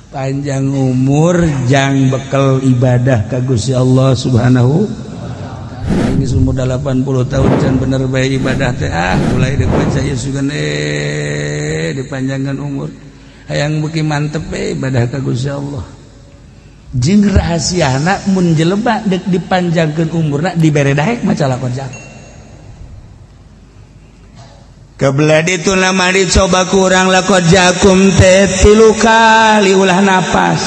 Panjang umur jang bekal ibadah ka Gusti Allah Subhanahu. Ini umur 80 tahun can bener bae ibadah teh ah mulai deuk baca ieu sugan dipanjangkan umur. Hayang beuki mantep bae ibadah ka Gusti Allah. Jeung rahasiana mun jelema deuk dipanjangkeun umurna dibere daek maca lakon jago. Kebelah itu nama dicoba kurang lakon jakum teh 3 kali ulah napas.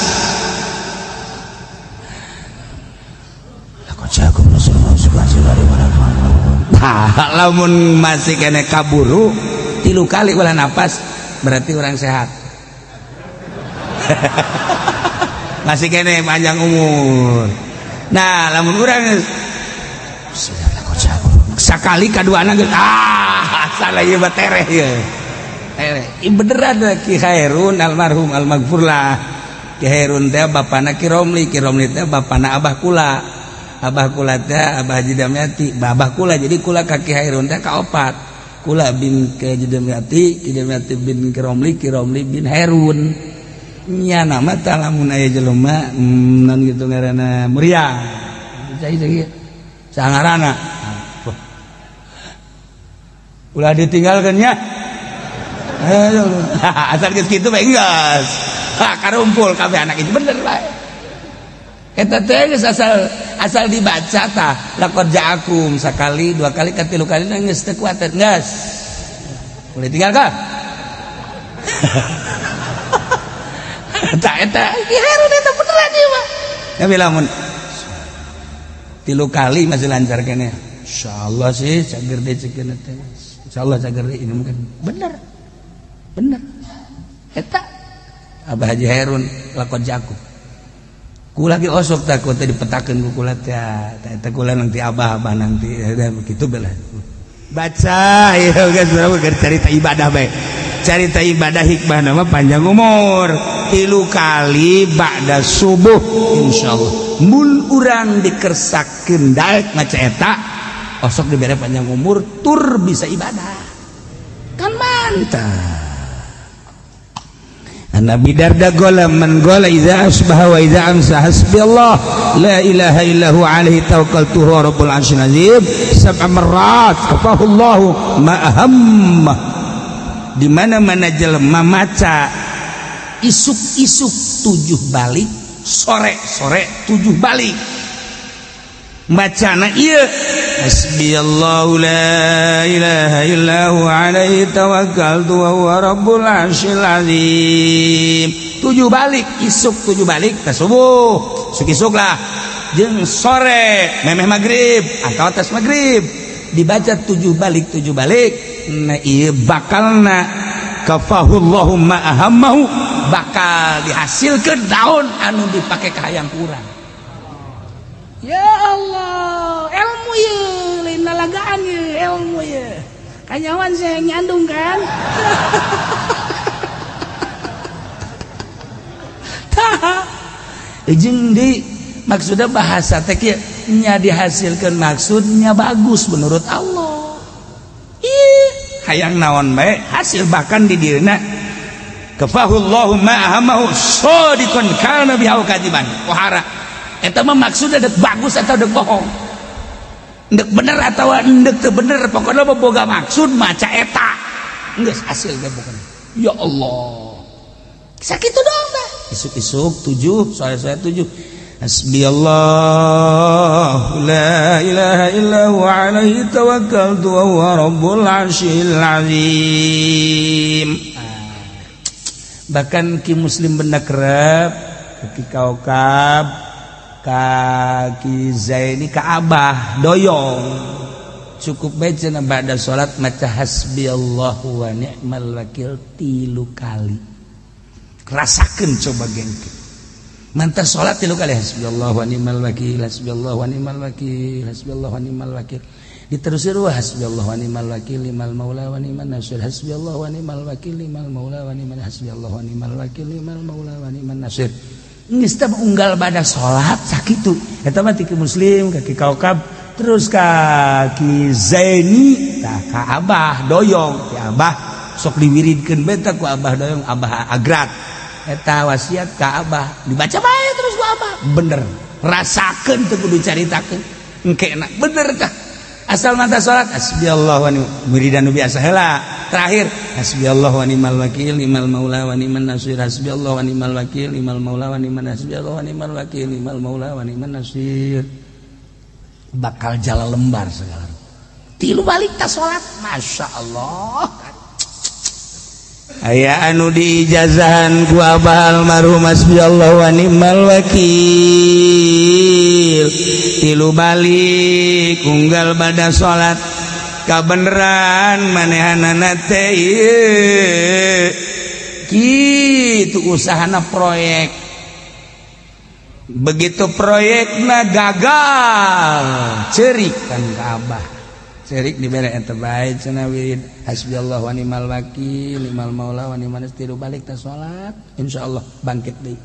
Lakon jakum Rasulullah sallallahu alaihi wasallam. Nah, lamun masih kene kaburu 3 kali ulah napas berarti orang sehat. Masih kene panjang umur. Nah, lamun urang sakali kaduana geus ah salah ieu mah tereh ieu. Tereh. Ieu beneran Ki Khairun almarhum almaghfurlah. Ki Khairun teh bapana Ki Romli, Ki Romli teh bapana Abah kula. Abah kula teh Abah Haji Damyati, Abah kula jadi kula ka Ki Khairun teh kaopat. Kula bin Ki Haji Damyati, Ki Damyati bin Ki Romli, Ki Romli bin Hairun. Nya nama tah lamun aya jelema non kitu ngaranna meriah. Cai cai sangarana. Ulah ditinggalkeun nya. Asal geus kitu bae geus. Ha karumpul kabeh anak itu bener bae. Eta teh geus asal dibaca tah laqad ja'akum sakali, 2 kali, 3 kali geus teu kuat geus. Boleh tinggal kah? Tak eta Ki Harun eta beneran ieu mah. Tapi lamun 3 kali masih lancar kene. Insyaallah sih cager deui cekeun teh. Insyaallah cager deui ini mungkin bener. Bener. Eta Abah Haji Harun lakon jago. Kula ge osok takut teh dipetakeun ku kula teh. Eta kula nanti abah-abah nanti begitu belah. Baca ieu geus urang carita ibadah bae. Carita ibadah hikmah nama panjang umur. 3 kali ba'da subuh insyaallah. Mun urang dikersakeun daek maca eta osok dibere panjang umur tur bisa ibadah. Kan mantap. Nabi Darda gola man gola idza asbaha wa idza amsa hasbiyallah la ilaha illa huwa alaihi tawakkaltu huwa rabbul arsyil azim sab'a marrat kafahullahu ma ahamma. Di mana-mana jelema maca isuk-isuk 7 balik, sore-sore 7 balik. Bacana ieu hasbiyallahu la ilaha illa huwa alaihi tawakkaltu wa huwa rabbul arsyil azim. 7 balik, isuk 7 balik ta subuh, isuk-isuk lah. Jeung sore memeh magrib atau atas magrib dibaca 7 balik 7 balik. Nah ieu bakalna kafahullahu ma ahammahu bakal dihasilkeun daun anu dipake ka hayang kurang. Ya Allah, ilmu ye, lain lalagaan ye, ilmu ye. Kanyawan saya nyandung kan? Tah. Jeung di maksudnya bahasa teh kieu nya dihasilkeun maksudnya bagus menurut Allah. Ih, hayang naon bae hasil bahkan di dirina kafahullahu ma ahammahu shadiqan kana bihi kadiban. Pohara. Eta mah maksudnya dek bagus atau dek bohong, dek bener atau dek teu bener, pokoknya mah boga maksud maca eta geus hasil ge pokoknya. Ya Allah, sakitu doang dah. Isuk-isuk 7, sore-sore 7. Hasbiyallah la ilaha illa huwa alaihi tawakkaltu wa huwa rabbul arsyil azim. Bahkan ki muslim benda kerep, ki kaukab, kaki Zaini ka Abah doyong cukup bae cenah ba'da salat maca hasbiyallahu wa ni'mal wakil 3 kali. Rasakeun coba gengke. Mantar salat 3 kali hasbiyallahu wa ni'mal wakil, hasbiyallahu wa ni'mal wakil, hasbiyallahu wa ni'mal wakil. Diterusir wa hasbiyallahu wa ni'mal wakil limal maula wa ni'man nasir, hasbiyallahu wa ni'mal wakil limal maula wa ni'man hasbiyallahu wa ni'mal wakil limal maula wa ni'man nasir. Geus teh unggal pada salat sakitu. Eta mah ti muslim ka ki kaukab terus ka ki Zaini tah ka Abah doyong. Ki Abah sok diwiridkeun bae tah ku Abah doyong, Abah agrat. Eta wasiat ka abah dibaca bae terus ku abah. Bener. Rasakeun teu kudu caritakeun. Engke enak bener tah. Asal mata salat hasbiyallahu wa ni'mal wiridan nu biasa heula. Terakhir hasbiyallahu wa ni'mal wakil ni'mal maula wa ni'man nasir hasbiyallahu wa ni'mal wakil ni'mal maula wa ni'man hasbiyallahu wa ni'mal wakil ni'mal maula wa ni'man nasir. Bakal jala lembar segala. Tilu balik ta salat, Masya Allah. Aya anu diijazahan ku abah almarhum hasbiyallahu wa ni'mal wakil. Tilu balik unggal bada salat kabeneran manehanana teh ieu. Kitu usahana proyek. Begitu proyekna gagal, ceurik kan ka abah. Cerik dibere eta bae cenah wirid hasbiyallahu wa ni'mal wakil ni'mal maula wa ni'man nasir balik ta salat insyaallah bangkit deui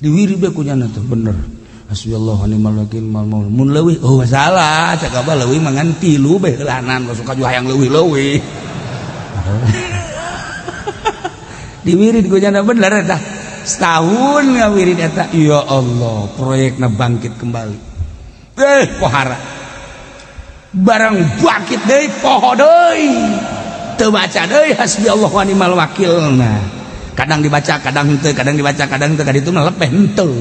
diwirid bae kunyana teh bener hasbiyallahu wa ni'mal wakil ni'mal maula mun leuwih oh salah cek abah leuwih mah ngan tilu bae heulanan suka juga hayang leuwih-leuwih diwirid kunyana bener eta setahun ngawirid eta ya Allah proyekna bangkit kembali pohara barang bangkit deui poho deui teu baca deui hasbiyallahu wa ni'mal wakil. Nah kadang dibaca kadang henteu kadang dibaca kadang henteu kaditu mah lepeh henteu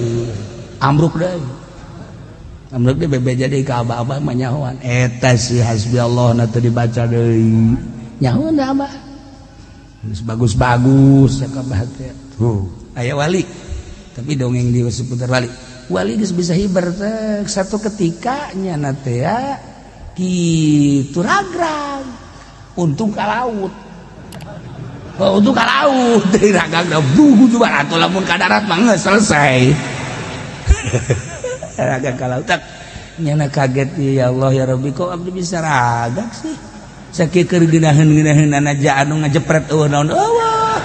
ambruk deui ambruk deui bebeja deui ka abah-abah mah nyahoan eta si hasbiyallah na teu dibaca deui nyahoan da abah geus bagus-bagus cak abah teh tuh aya wali tapi dongeng di seputar wali wali geus bisa hiber teh satu ketika nya teh ya gitu ragrag untung ka laut oh, untung ka laut dari ragrag buhu juga atau lamun ka darat mah geus selesai ragrag ka laut nyana kaget ya Allah ya Rabbi kok abdi bisa ragrag sih sakieu keur geunaheun-geunaheun aja anu ngajepret eueuh naon eueuh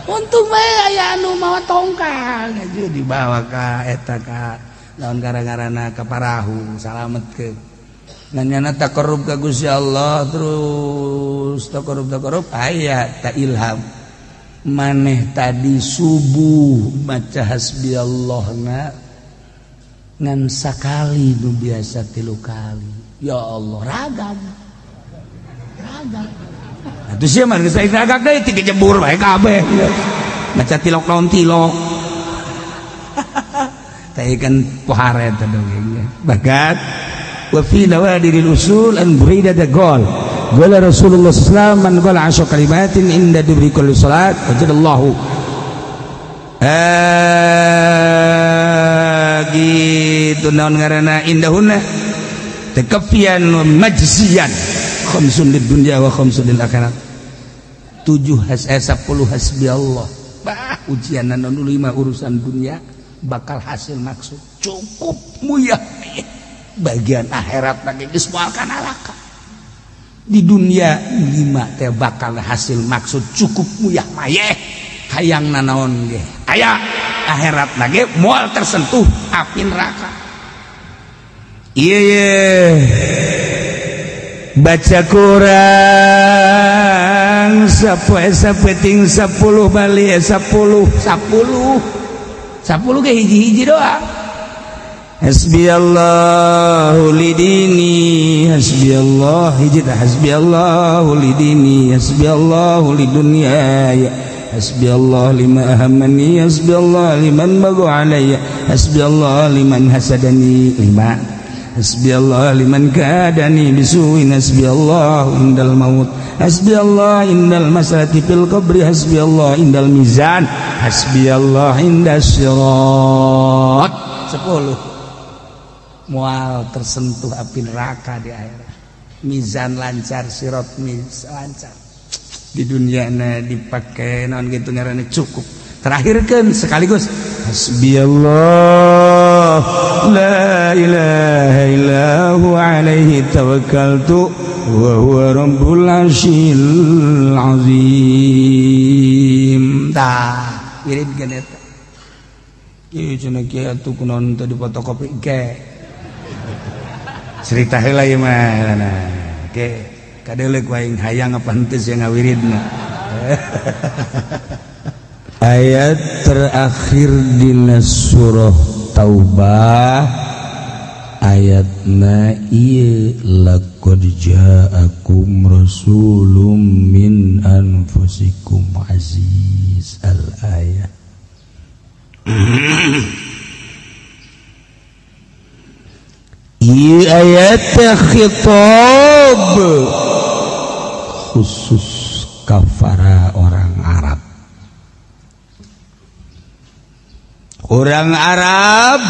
untung bae aya anu mawa tongkang aja dibawa ka eta ka lawan gara-garana ka parahu salamet ke nanyana taqarrub ka Gusti Allah terus taqarrub aya ta ilham maneh tadi subuh maca hasbiyallahna ngan sakali nu biasa tilu kali ya Allah ragam ragam atuh sia mah geus ragam deui ti jebur bae kabeh maca tilok naon tilok kan pohara eta dongengnya bagat wa fi nawadiril usul an burida da gol qala Rasulullah sallallahu alaihi wasallam man qala asyra kalimatin inda dubri kulli salat wajadallahu gitu naon ngaranna indahunna takafian wa majziyan khamsun lid dunya wa khamsun lil akhirat 7 10 hasbiyallah bah ujian anu 5 urusan dunia bakal hasil maksud cukup muyah bagian akhirat lagi geus moal ka neraka di dunia 5 teh bakal hasil maksud cukup muyah mayeh hayang nanaon ge aya akhirat lagi moal tersentuh api neraka ieu ye baca kurang sapoe sapeting 10 bali 10 10 10 ke hiji-hiji doang. Hasbiyallahu lidini hasbiyallah hiji tah hasbiyallahu lidini hasbiyallahu lidunyaya hasbiyallah lima ahammani hasbiyallah liman bagu alayya hasbiyallah liman hasadani lima hasbiyallah liman kadani bisuin hasbiyallah indal maut hasbiyallah indal masalati fil qabri hasbiyallah indal mizan hasbiyallah indas sirat 10 mual tersentuh api neraka di akhirat mizan lancar sirat miz lancar di dunia na dipakai naon gitu ngaranna cukup terakhirkan sekaligus hasbiyallah la ilaha illa huwa alaihi tawakkaltu wa huwa rabbul arsyil azim. Tah wirid geun eta ieu cenah kieu atuh kunaon teu difotokopi ge cerita heula ieu mah nah ge kadeuleuk wae hayang apa henteu sia ngawiridna. Ayat terakhir dina surah Taubah ayatna ieu laqad ja'akum rasulun min anfusikum aziz al ayat. Ieu ayat khitab khusus kafara orang Arab. Orang Arab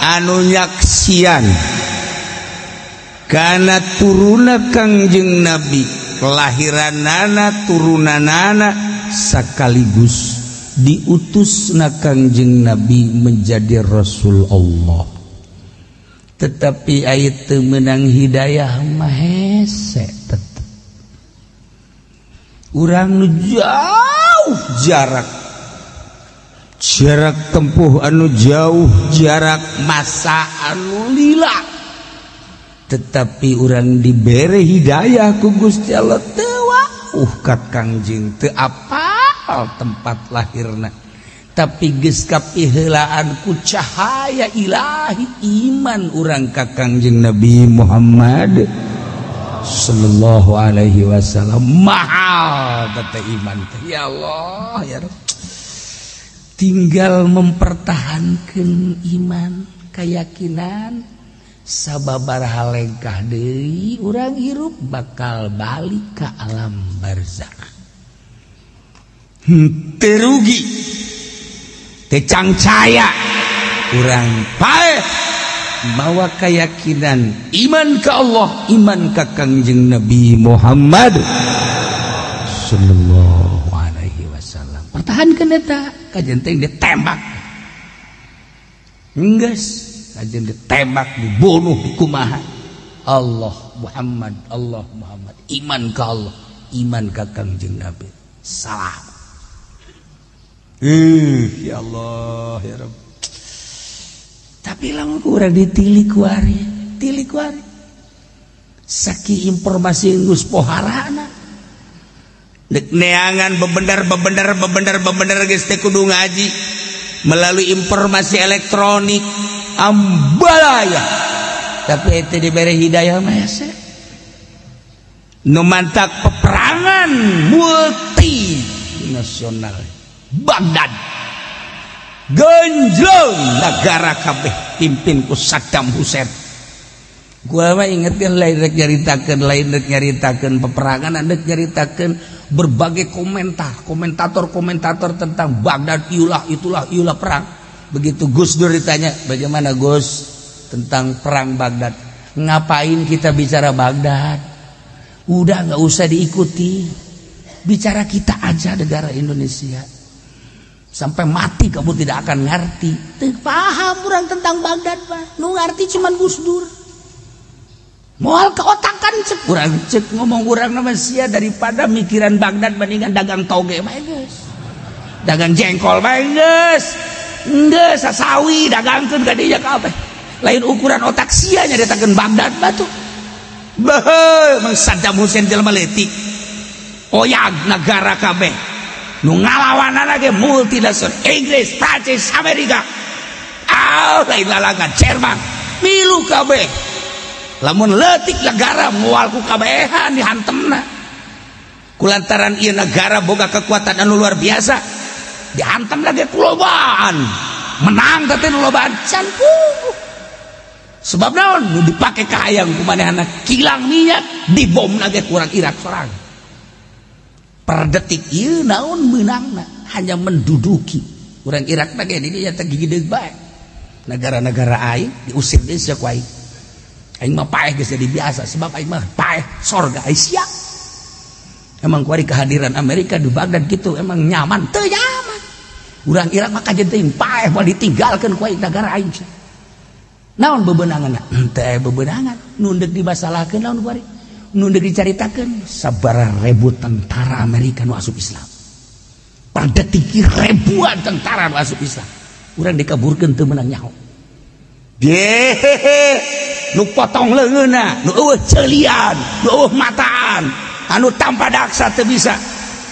anu nyaksian kana turuna Kangjeng Nabi, kelahiranana turunanana sekaligus diutusna Kangjeng Nabi menjadi Rasul Allah. Tetapi aya teu meunang hidayah mah hese tetep. Urang nu jauh jarak jarak tempuh anu jauh, jarak masa anu lila, tetapi urang dibere hidayah ku Gusti Allah teu wauh ka Kangjeng, teu apal tempat lahirna, tapi geus kapiheulaan ku cahaya ilahi iman urang ka Kangjeng Nabi Muhammad sallallahu alaihi wasallam. Mahal teh iman teh, ya Allah ya Rabb. Tinggal mempertahankan iman, keyakinan, sababaraha lengkah deui urang hirup bakal balik ke alam barzakh. Teu rugi, teu cangcaya urang paeh mawa keyakinan iman ke Allah, iman ka Kangjeng Nabi Muhammad sallallahu alaihi wasallam. Pertahankan eta, kajen teh ditembak. Enggeus, kajen ditembak, dibunuh, dikumaha. Allah Muhammad, Allah Muhammad, iman ka Allah, iman ka Kangjeng Nabi. Salam. Ya Allah, ya Rabb. Tapi lamun ku urang ditilik kuari, tilik kuari. Saking informasi geus poharana. Dek neangan bebendar bebendar bebendar bebendar geus teh kudu ngaji melalui informasi elektronik ambalaya. Tapi itu diberi hidayah mah hese. Nu mantak peperangan multinasional Baghdad genjlong negara kabeh pimpin ku Saddam Hussein. Gua mah ingetkeun lain rek nyaritakeun, lain rek nyaritakeun peperangan, rek nyaritakeun berbagai komentar, komentator-komentator tentang Baghdad, iulah itulah iulah perang. Begitu Gus Dur ditanya, bagaimana Gus tentang perang Baghdad? Ngapain kita bicara Baghdad? Udah nggak usah diikuti. Bicara kita aja negara Indonesia. Sampai mati kamu tidak akan ngerti. Teu paham orang tentang Baghdad mah. Nu ngerti cuman Gus Dur. Moal keotakan cek urang cek ngomong urang nama sia daripada mikiran Baghdad bandingan dagang toge mah geus. Dagang jengkol mah geus. Geus sasawi dagangkeun ka dinya kabeh. Lain ukuran otak sia nyaritakeun Baghdad batu. Beuh, mang Saddam Hussein jelema leutik. Oyag negara kabeh. Nu ngalawanana ge multinasional Inggris, Prancis, Amerika. Ah, lain lalangan Jerman. Milu kabeh. Lamun leutik negara moal ku kabehan dihantemna. Kulantaran ieu negara boga kekuatan anu luar biasa, dihantem lagi ku lobaan. Menang teh nu lobaan can puguh. Sebab naon nu dipake kahayang ku manehna kilang minyak dibom lagi kurang Irak sorang. Per detik ieu naon meunangna hanya menduduki. Urang Irak mah ge di dieu teh gigideug bae. Negara-negara aing diusir deui sia ku aing. Aing mah paeh geus jadi biasa sebab aing mah paeh sorga aing sia. Emang kuari kehadiran Amerika di Baghdad gitu emang nyaman teu nyaman. Urang Irak mah kajen teuing paeh moal ditinggalkeun ku aing negara aing. Naon bebenanganna? Teu bebenangan. Nu deuk dimasalahkeun naon kuari? Nu deuk dicaritakeun sabaraha ribu tentara Amerika nu asup Islam. Per detik ribuan tentara nu asup Islam. Urang dikaburkeun teu meunang nyaho. Yehehe, nu potong leungeunna, nu eueuh ceulian, nu eueuh mataan, anu tanpa daksa teu bisa.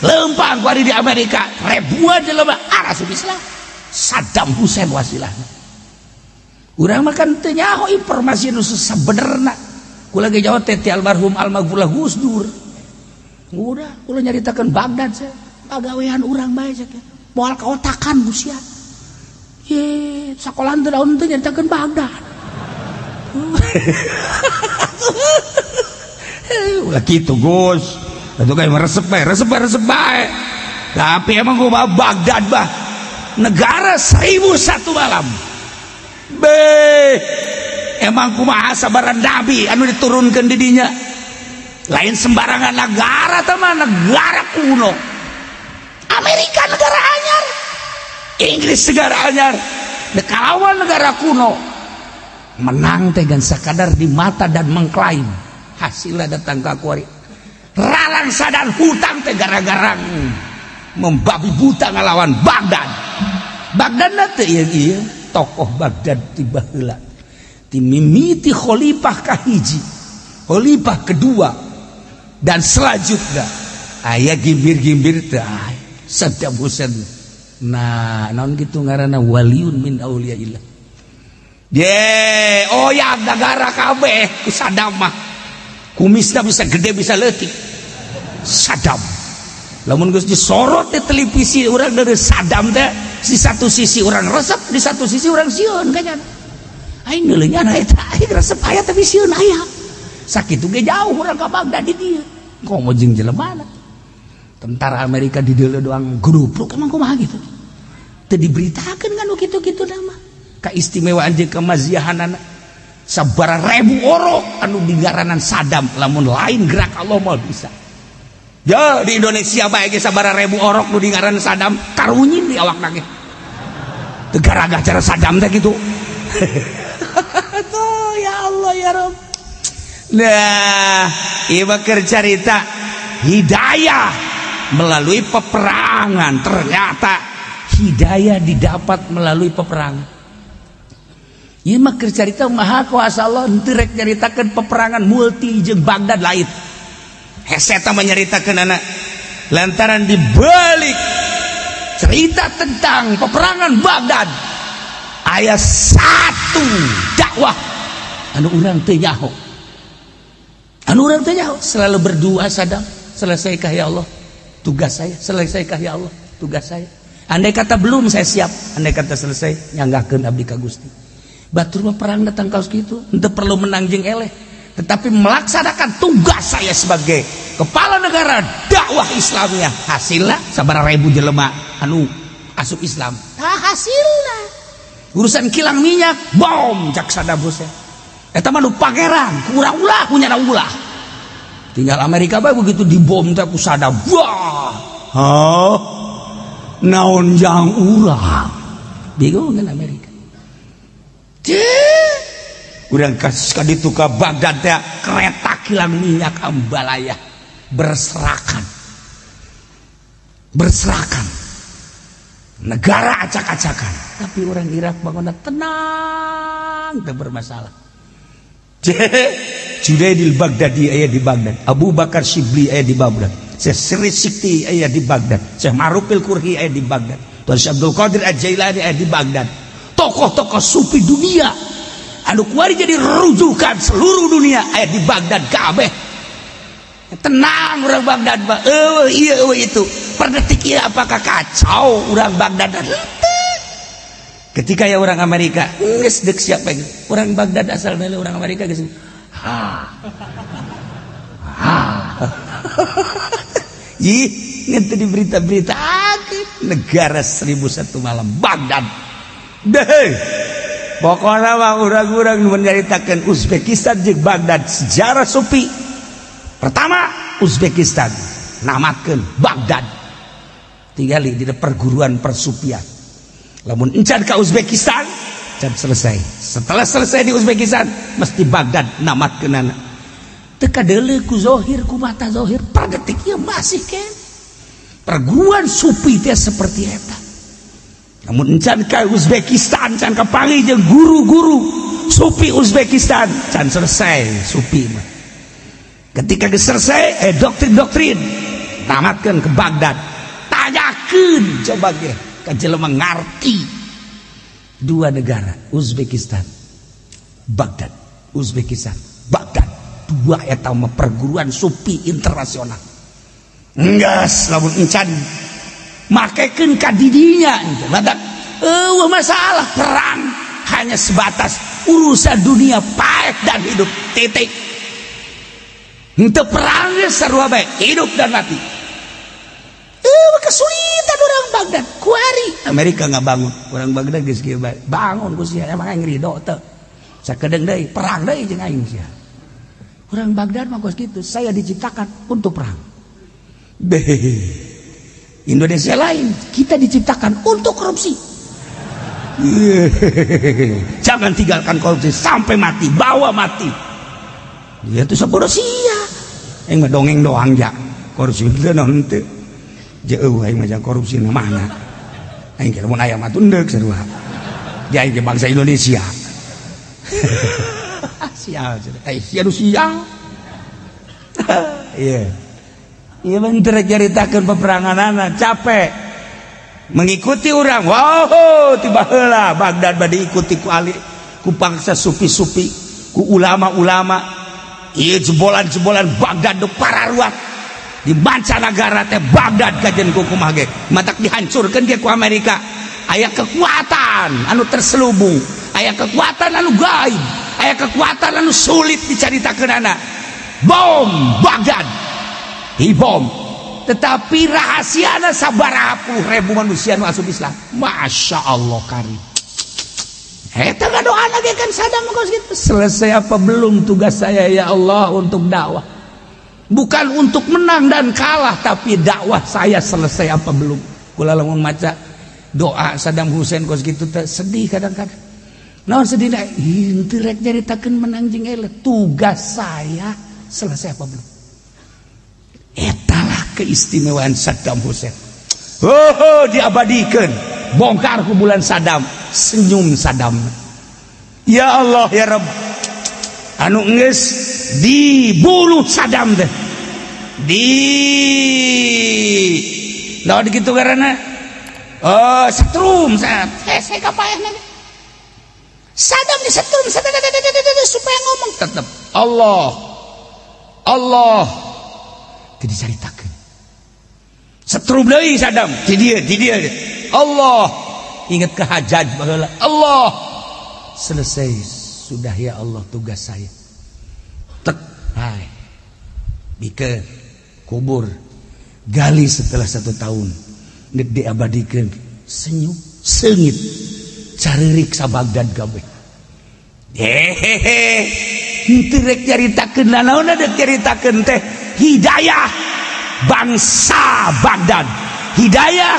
Lempang kuari di Amerika ribuan jelema arasup Islam. Saddam Hussein wasilahna. Urang mah kan teu nyaho informasi nu sabenerna. Kula ge jauh teh ti almarhum almaghfurlah Gus Dur. Udah, kula nyaritakeun Baghdad sia. Pagawean urang bae sia. Moal kaotakan ku sia. Ye, sakolaan teu daun teu nyaritakeun Baghdad. Ulah kitu Gus. Itu kayak resep bae, resep bae, resep bae. Tapi emang gua Baghdad bah. Negara 1001 malam. Be, emang kumaha sabaran nabi anu diturunkan di dinya. Lain sembarangan negara teman, negara kuno. Amerika negara anyar, Inggris negara anyar, kalawan negara kuno. Menang teh gan sakadar di mata dan mengklaim. Hasilnya datang ke kuari. Ralangsa dan hutang teh gara-gara membabi buta ngalawan Baghdad. Baghdad teh ieu ieu tokoh Baghdad ti baheula. Ti mimiti khalifah kahiji, khalifah kedua dan selanjutnya aya gimbir-gimbir teh Saddam Hussein. Nah, naon kitu ngaranna waliun min auliyaillah. Ye, oh ya negara kabeh ku Saddam mah. Kumisna bisa gede bisa leutik. Saddam. Lamun geus disorot di televisi urang dari Saddam teh, di satu sisi urang resep, di satu sisi urang sieun kanya. Aing neuleungan eta, aing resep aya tapi sieun aya. Sakitu ge jauh urang ka Baghdad di dieu. Komo jeung jelemana. Tentara Amerika di dieu doang grupluk emang kumaha gitu. Teu diberitakeun kan kitu-kitu mah. Kaistimewaan jeung kemaziahanana. Sabara ribu orok anu digaranan Saddam lamun lain gerak Allah mau bisa. Ya di Indonesia bae ge sabara ribu orok nu digaranan Saddam karunyin di awakna ge. Teu garagah cara Saddam teh kitu. Tuh ya Allah ya Rabb. Nah, ieu mah keur carita hidayah melalui peperangan. Ternyata hidayah didapat melalui peperangan. Ieu mah keur carita maha kuasa Allah henteu rek nyaritakeun peperangan multi jeung Baghdad lain. Hese eta mah nyaritakeun anak lantaran dibalik cerita tentang peperangan Baghdad aya satu dakwah anu urang teu nyaho. Anu urang teu nyaho selalu berdoa Saddam, selesaikah ya Allah tugas saya, selesaikah ya Allah tugas saya. Andai kata belum saya siap, andai kata selesai nyanggahkeun abdi ka Gusti. Batur mah perang datang kaos gitu, henteu perlu menang jeung eleh, tetapi melaksanakan tugas saya sebagai kepala negara dakwah Islamnya. Hasilna sabaraha ribu jelema anu asup Islam. Tah hasilna. Urusan kilang minyak, bom cak Saddam Hussein. Eta mah nu pangeran, kurang ulah punya ulah. Tinggal Amerika bae begitu dibom teh ku Saddam. Wah. Hah? Naon jang urang? Bingung kan Amerika. Urang kasus ka ditu ka Baghdad teh kereta kilang minyak ambalaya berserakan. Berserakan. Negara acak-acakan. Tapi orang Irak bangunna tenang, teu bermasalah. Junaidil Baghdadi aya di Baghdad, Abu Bakar Shibli aya di Baghdad, Syekh Sri Sikti aya di Baghdad, Syekh Ma'rufil Kurhi aya di Baghdad, Tuan Syekh Abdul Qadir Al-Jailani aya di Baghdad. Tokoh-tokoh sufi dunia anu kuari jadi rujukan seluruh dunia aya di Baghdad kabeh. Tenang orang Baghdad mah. Eueuh ieu eueuh itu. Per detik ieu apakah kacau orang Baghdad? Ketika ya orang Amerika geus deuk siapa orang Baghdad asal dari orang Amerika geus. Ha. Ha. Ih, ngeun di berita-berita negara 1001 malam Baghdad. Deh. Pokoknya mah urang-urang menyaritakeun Uzbekistan jeung Baghdad sejarah sufi. Pertama Uzbekistan namatkeun Baghdad. Tinggali di perguruan persufian. Lamun encan ka Uzbekistan, can selesai. Setelah selesai di Uzbekistan, mesti Baghdad namatkeunana. Teu kadeuleu ku zohir ku mata zohir, per detik ieu masih keneh. Perguruan sufi teh seperti eta. Namun encan ka Uzbekistan, can kapanggih jeung guru-guru sufi Uzbekistan, can selesai sufi mah. Ketika geus selesai, doktrin-doktrin Tamatkeun ke Baghdad. Tanyakeun coba ge ka jelema ngarti. Dua negara, Uzbekistan, Baghdad, Uzbekistan, Baghdad. Dua eta mah perguruan sufi internasional. Enggeus lamun encan makekeun ka didinya badak eueuh masalah perang hanya sebatas urusan dunia paeh dan hidup titik. Henteu perang ge sarua bae hidup dan mati. Eueuh kesulitan orang Baghdad kuari Amerika ngabangun orang Baghdad geus kieu bae bangun ku sia emang aing ridho teu sakedeung deui perang deui jeung aing sia. Orang Baghdad mah kos kitu, saya diciptakan untuk perang. Beh. Indonesia lain, kita diciptakan untuk korupsi. Jangan tinggalkan korupsi sampai mati, bawa mati. Dia tuh sabodo sia. Aing mah dongeng doang ja. Korupsi teu naon teu. Jeuh aing mah korupsi na mana. Aing kira mun aya mah tundeuk sarua. Dia aing bangsa Indonesia. Sial, sia nu sial. Iya. Iya bener caritakeun peperanganana capek mengikuti orang. Wow, tiba heula Baghdad bade diikuti ku ali ku bangsa sufi-sufi, ku ulama-ulama. Ieu jebolan-jebolan Baghdad nu pararuat di mancanagara teh Baghdad kajen ku kumaha ge matak dihancurkeun ge ku Amerika. Aya kekuatan anu terselubung, aya kekuatan anu gaib, aya kekuatan anu sulit dicaritakeunana. Bom Baghdad dibom, tetapi rahasiana sabaraha puluh ribu manusia nu asup Islam. Masya Allah karim. Eta ngadoana ge kan Saddam kos kitu. Selesai apa belum tugas saya ya Allah untuk dakwah? Bukan untuk menang dan kalah, tapi dakwah saya selesai apa belum? Kula lamun maca doa Saddam Hussein kos kitu teh sedih kadang-kadang. Naon sedih da? Henteu rek nyaritakeun menang jeung eleh. Tugas saya selesai apa belum? Etalah keistimewaan Saddam Hussein. Oh, diabadikan, bongkar kuburan Saddam, senyum Saddam. Ya Allah ya Rabb, anu geus dibunuh Saddam teh. Di naon kitu karena oh setrum saya kapaehna. Saddam disetrum supaya ngomong tetep Allah Allah teu dicaritakeun. Setrum deui Saddam di dieu Allah ingat ke Hajjaj baheula Allah selesai sudah ya Allah tugas saya. Tek hai bikeun kubur gali setelah 1 tahun nek diabadikeun senyum seungit caririk sa Baghdad kabeh. Hehehe henteu rek nyaritakeun nanaon deuk nyaritakeun teh hidayah bangsa Baghdad, hidayah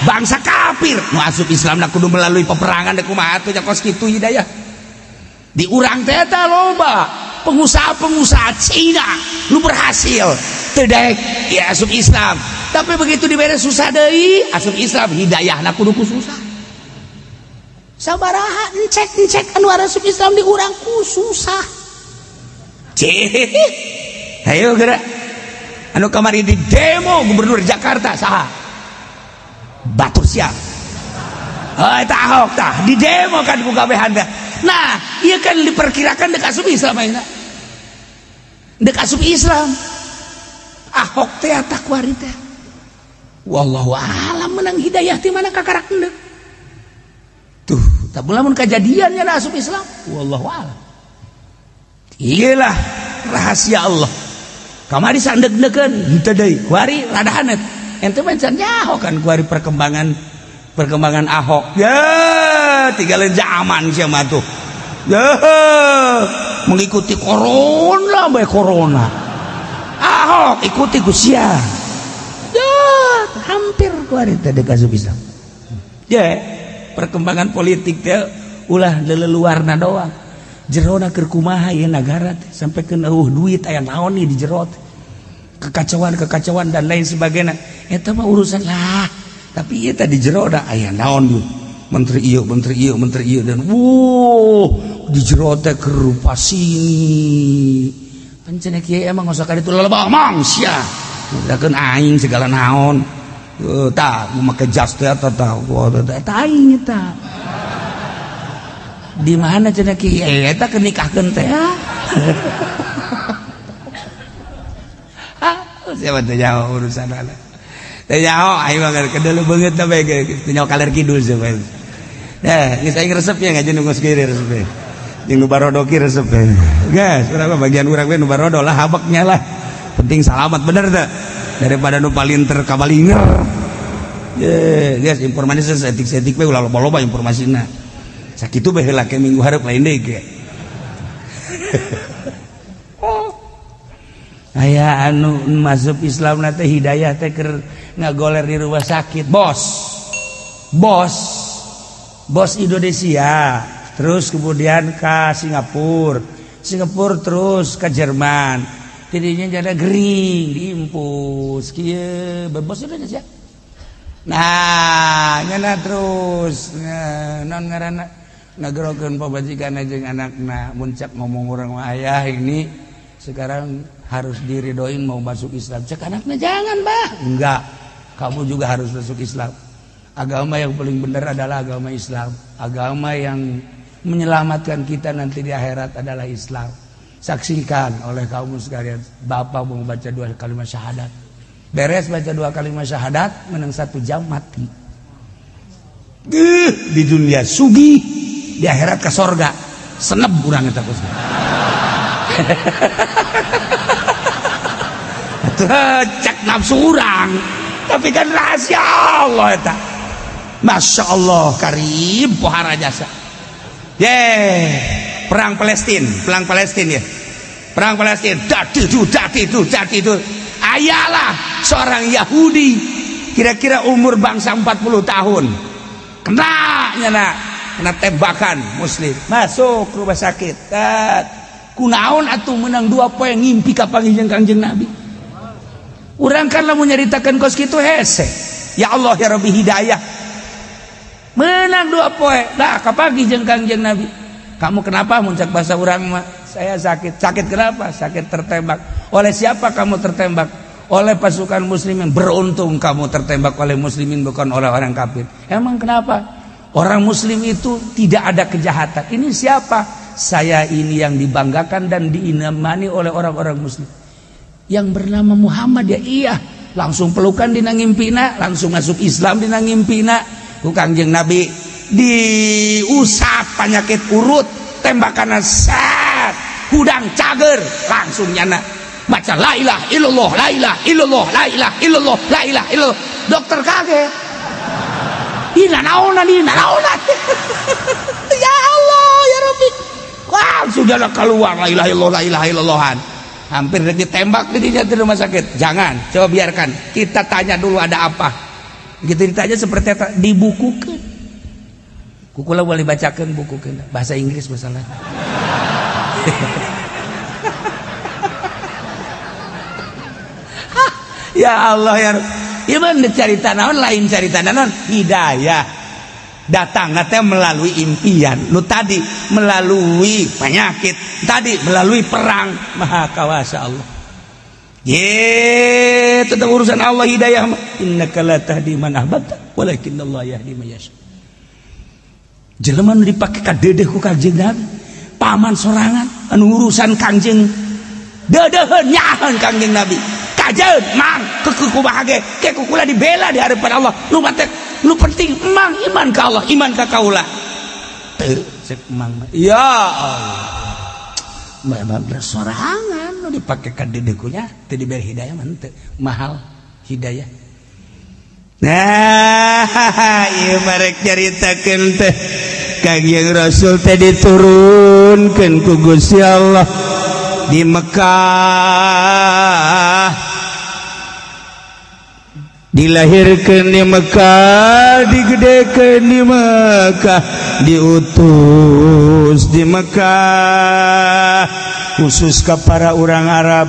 bangsa kafir nu asup Islam na kudu melalui peperangan deuk kumaha atuh nya kos kitu hidayah. Di urang teh eta loba pengusaha-pengusaha Cina nu berhasil teu daek ya asup Islam, tapi begitu dibere susah deui asup Islam hidayahna kudu ku susah. Sabaraha encek-encek anu asup Islam di urang ku susah. Cih, ayo gerak. Anu kamari di demo gubernur Jakarta saha? Batur siap. Oh, eta Ahok tah di demo kan ku kabehan teh. Nah, ieu kan diperkirakan deuk asup Islam ayeuna. Deuk asup Islam. Ahok teh tah kuari teh. Wallahu alam menang hidayah ti mana kakarak endek. Tuh, tak lamun kajadian nya asup Islam. Wallahu alam. Iyalah rahasia Allah. Kamari sandeg-degeun henteu deui. Kuari rada hanet. Ente mah can nyaho kan kuari perkembangan Ahok. Ya, tinggalin zaman sia mah tuh. Ya, mengikuti corona bae corona. Ahok ikuti ku sia. Ya, hampir kuari teh deuk asup Islam. Ya, perkembangan politik teh ulah leleluarna doang. Jerona keur kumaha ieu nagara teh sampai keun eueuh duit aya naon nih di jero teh. Kekacauan-kekacauan dan lain sebagainya. Eta mah urusan lah. Tapi ieu tadi jero da aya naon ieu. Menteri ieu, menteri ieu, menteri ieu dan wuh di jero teh keur rupa sini. Pancen kieu emang usah ka ditu lelebah mang sia. Misalkan aing segala naon. Tah make jas teh eta tah. Eta aing eta. Di mana cenah ki? Eta keur nikahkeun teh. Ah, siapa teh nyaho urusan anak. Teh nyaho aing mah kedelu beungeut teh bae teh nyaho kaler kidul sih bae. Nah, geus aing resep ya ngaji nu geus kieu resep. Jeung nu barodo ki resep. Geus, urang bagian urang we nu barodo lah habeknya lah. Penting salamat bener teh. Daripada nu palinter kabalinger. Ye, geus informasi seetik-seetik we ulah loba-loba informasina. Sakitu bae heula ke minggu hareup lain deui ge. Oh. Aya anu masuk Islam na teh hidayah teh keur ngagoler di rumah sakit. Bos. Bos. Bos Indonesia, terus kemudian ke Singapura. Singapura terus ke Jerman. Tidinya jada gering diimpus kieu bebas Indonesia. Nah, nyana terus non ngaranna ngagerokeun pamajikan jeung anakna muncak ngomong urang mah ayah ini sekarang harus diridoin mau masuk Islam. Cek anakna jangan, Bah. Enggak. Kamu juga harus masuk Islam. Agama yang paling benar adalah agama Islam. Agama yang menyelamatkan kita nanti di akhirat adalah Islam. Saksikan oleh kaum sekalian, bapak mau baca 2 kalimat syahadat. Beres baca 2 kalimat syahadat, menang 1 jam mati. Di dunia sugih, di akhirat ke sorga. Senep urang eta kos. Cek nafsu urang, tapi kan rahasia Allah eta. Masya Allah karim pohara jasa. Ye, perang Palestina ya. Perang Palestina, dati itu. Ayalah seorang Yahudi kira-kira umur bangsa 40 tahun. Kena nyana, kena tembakan muslim. Masuk rumah sakit. Kunaon atuh menang 2 poe ngimpi ka panggih Kangjeng Nabi. Urang kan lamun nyaritakeun kos kitu hese. Ya Allah ya Rabbi hidayah. Menang 2 poe. Dah kapanggih jeung Kangjeng Nabi. Kamu kenapa muncak bahasa urang mah? Saya sakit. Sakit kenapa? Sakit tertembak. Oleh siapa kamu tertembak? Oleh pasukan muslimin. Beruntung kamu tertembak oleh muslimin bukan oleh orang kafir. Emang kenapa? Orang muslim itu tidak ada kejahatan. Ini siapa? Saya ini yang dibanggakan dan diimani oleh orang-orang muslim. Yang bernama Muhammad ya iya. Langsung pelukan dina ngimpina, langsung masuk Islam dina ngimpina. Ku Kangjeng Nabi diusap penyakit urut, tembakan set, hudang cager, langsung nyana baca la ilaha illallah, la ilaha illallah, la ilaha illallah, la ilaha illallah. Dokter kaget. Ih naonan, ih naonan. Ya Allah, ya Rabbi. Wah, sudah keluar la ilaha illallah, la ilaha illallahan. Hampir ditembak di rumah sakit. Jangan, coba biarkan. Kita tanya dulu ada apa. Gitu ditanya seperti apa, dibukukan. Kukula boleh bacakan buku bahasa Inggris masalah. Ya Allah ya. Ieu carita naon lain carita naon hidayah. Datang teh melalui impian. Nu tadi melalui penyakit, tadi melalui perang. Maha kawasa Allah. Ye, tetap urusan Allah hidayah. Innaka la tahdi man ahbabta, walakinnallaha yahdi man yasha. Jelema nu dipake ka dedeh ku Kangjeng Nabi, paman sorangan anu urusan Kangjeng dedeuheun nyaaheun Kangjeng Nabi. Kajeun mang keukeuh kumaha ge, ke kukula dibela di hadapan Allah. Nu mate nu penting mang iman ka Allah, iman ka kaula. Teu cek mang. Ya Allah. Memang sorangan nu dipake ka dedeh kunya teu diberi hidayah mah teu mahal hidayah. Nah, ieu marek nyaritakeun teh Kangjeng Rasul teh diturunkeun ku Gusti Allah di Mekah. Dilahirkeun di Mekah, digedekeun di Mekah, diutus di Mekah khusus ka para urang Arab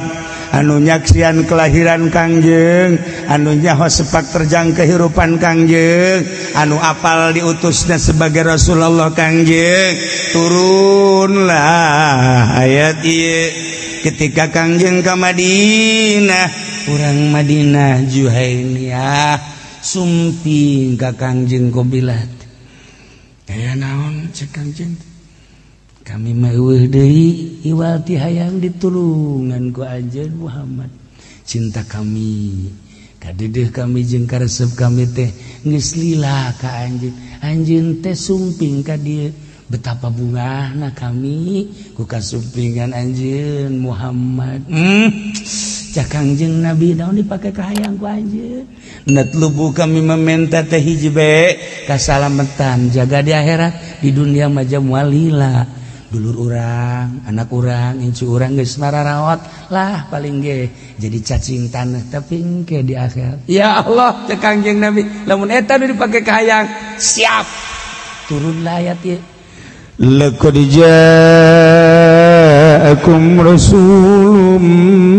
anu nyaksian kelahiran Kangjeng, anu nyaho sepak terjang kehidupan Kangjeng, anu apal diutusnya sebagai Rasulullah Kangjeng. Turunlah ayat ieu ketika Kangjeng ka Madinah. Urang Madinah Juhainiyah sumping ka Kangjeng Qobilah. Aya naon cek Kangjeng? Kami mah eueuh deui iwal ti hayang ditulungan ku anjeun Muhammad. Cinta kami kadedeh kami jeung karesep kami teh geus lila ka anjeun. Anjeun teh sumping ka dieu. Betapa bungahna kami ku kasumpingan anjeun Muhammad. Cak Kangjeng Nabi naon dipake kahayang ku anjeun. Natlubu kami meminta teh hiji bae kasalametan jaga di akhirat, di dunia mah walila. Dulur urang, anak urang, incu urang geus mararawat lah paling ge jadi cacing tanah tapi engke di akhirat. Ya Allah cek Kangjeng Nabi lamun eta nu dipake kahayang siap. Turunlah ayat ieu. Laqad ja'akum rasulun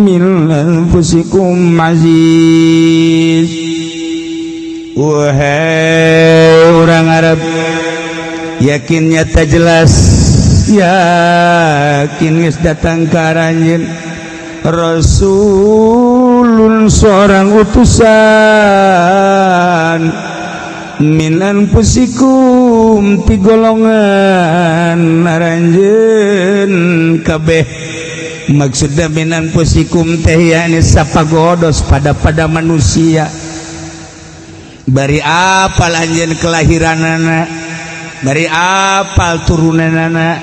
min anfusikum aziz. Wahai orang Arab, yakin nyata jelas, yakin geus datang ka aranjeun rasulun seorang utusan min anfusikum ti golongan aranjeun kabeh. Maksudna min anfusikum teh yakni sapagodos pada manusia. Bari apal anjeun kelahiranana, bari apal turunanana,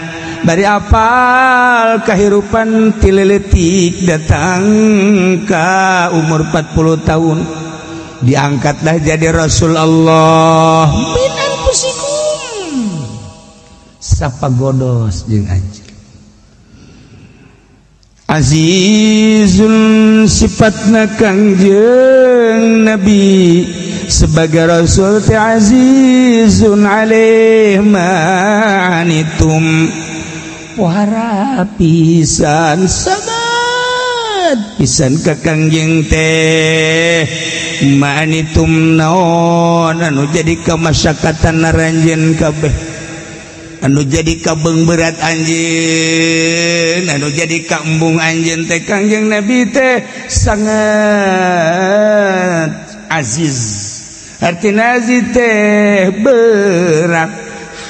bari apal kahirupan ti leutik datang ka umur 40 tahun diangkatlah jadi Rasul Allah. Min anfusikum sapagodos jeung anjeun. Azizun sifatna Kangjeng Nabi sebagai Rasul teh azizun alaih ma'anitum wara pisan sabat pisan ka Kangjeng teh ma'anitum naon anu jadi kamasyakatan aranjeun kabeh, anu jadi kabeung berat anjeun, anu jadi kaembung anjeun teh Kangjeng Nabi teh sangat aziz. Artina aziz teh berat.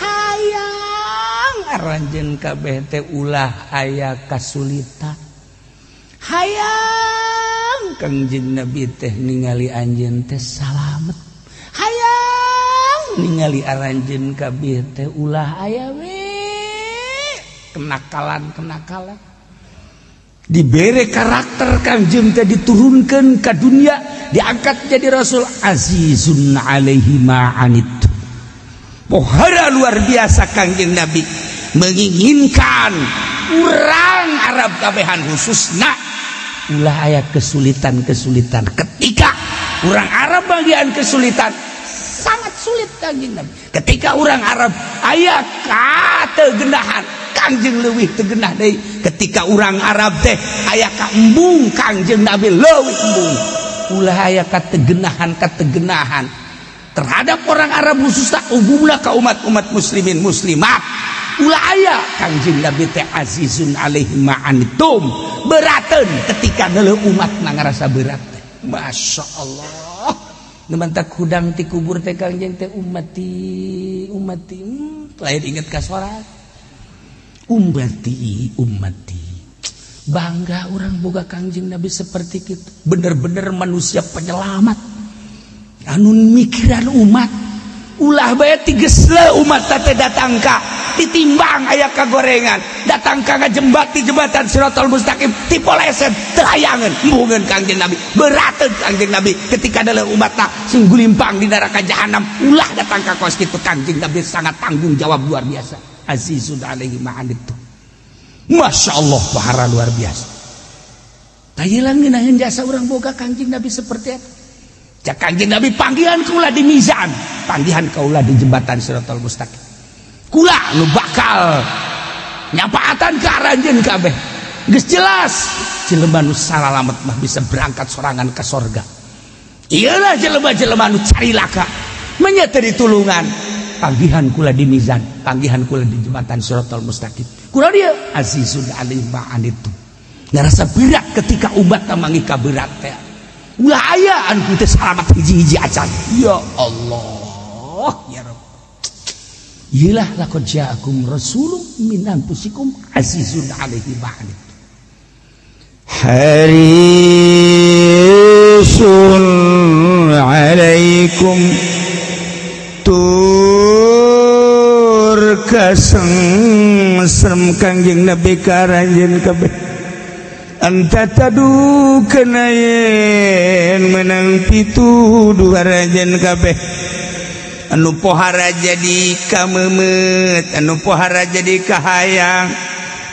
Hayang aranjeun kabeh teh ulah aya kasulitan. Hayang Kangjeng Nabi teh ningali anjeun teh salamet. Hayang ningali aranjeun kabeh teh ulah aya we kenakalan-kenakalan. Dibere karakter Kangjeng teh diturunkan ke dunia, diangkat jadi Rasul. Azizun alaihi ma'anit. Pohara luar biasa Kangjeng Nabi menginginkan urang Arab kabehan khususna ulah aya kesulitan-kesulitan. Ketika urang Arab bagian kesulitan sangat sulit Kangjeng Nabi. Ketika urang Arab aya kategenahan Kangjeng leuwih tegenah deui. Ketika urang Arab teh aya kaembung Kangjeng Nabi leuwih embung. Ulah aya kategenahan-kategenahan terhadap orang Arab khususna umumna ka umat-umat muslimin muslimat. Ulah aya Kangjeng Nabi teh azizun alaihi ma'anitum berateun ketika neuleuh umat na ngarasa berat teh. Masya Allah. Nemantak hudang ti kubur teh Kangjeng teh ummati ummati, lain inget ka sorak ummati ummati. Bangga orang boga Kangjeng Nabi seperti itu, bener-bener manusia penyelamat anu mikiran umat. Ulah bae tigesle umat teh datang ka ditimbang aya kagorengan, datang ka ngajembat di jembatan Siratal Mustaqim tipoleset teu hayangeun embungeun Kangjeng Nabi. Berateun Kangjeng Nabi ketika dalam umatna sing gulimpang di neraka jahanam. Ulah datang ka kos kitu Kangjeng Nabi sangat tanggung jawab luar biasa. Azizun alaihi ma'anittu. Masya Allah pahara luar biasa. Tayilang ngeunaheun jasa urang boga Kangjeng Nabi seperti eta. Cak Kangjeng Nabi panggilan kaula di mizan, panggilan kaula di jembatan Siratal Mustaqim. Kula nu bakal nyapaatan ka aranjeun kabeh. Geus jelas jelema nu salalamet mah bisa berangkat sorangan ka sorga. Iyalah jelema-jelema nu carilaka menya teu ditulungan. Panggihan kula di mizan, panggihan kula di jembatan Siratal Mustaqim. Kula dia azizun alaihi ma'anittu. Ngarasa berat ketika umat mangi ka berat teh. Ulah aya anu teu salamat hiji-hiji acan. Ya Allah, ya Rabb. Iyalah laqad ja'akum rasulun min anfusikum azizun 'alaihi ma 'anittum. Harisun 'alaikum tur kasengsem Kangjeng Nabi ka aranjeun kabeh. Anta tadu kana yen menang pituduh aranjeun kabeh. Anu pohara jadi kamemet, anu pohara jadi kahayang,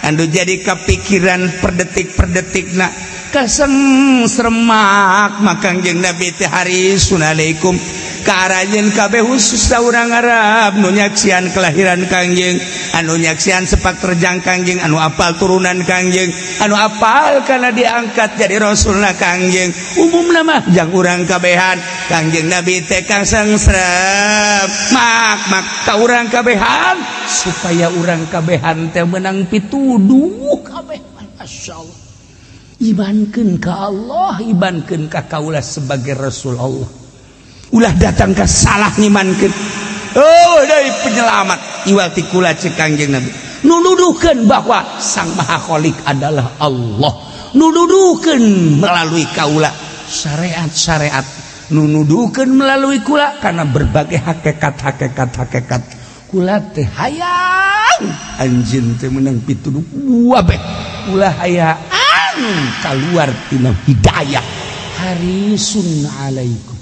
anu jadi kapikiran per detik-per detikna kasengsremak Kangjeng Nabi teh harisun alaikum ka aranjeun kabeh khususna urang Arab nu nyaksian kelahiran Kangjeng, anu nyaksian sepak terjang Kangjeng, anu apal turunan Kangjeng, anu apal karena diangkat jadi rasulna Kangjeng. Umumna mah jang urang kabehan Kangjeng Nabi teh kasengsrem mak mak ka urang kabehan supaya urang kabehan teh menang pituduh kabeh. Masyaallah. Imankeun ka Allah, imankeun ka kaula sebagai Rasul Allah. Ulah datang ka salah ngimankeun. Oh, dari penyelamat iwal ti kula ceuk Kangjeng Nabi. Nuduhkeun bahwa Sang Maha Khalik adalah Allah. Nuduhkeun melalui kaula syariat-syariat. Nuduhkeun melalui kula karena berbagai hakikat-hakikat-hakikat. Kula teh hayang anjeun teh meunang pituduh kabeh. Ulah hayang keluar tina hidayah. Harisun alaikum.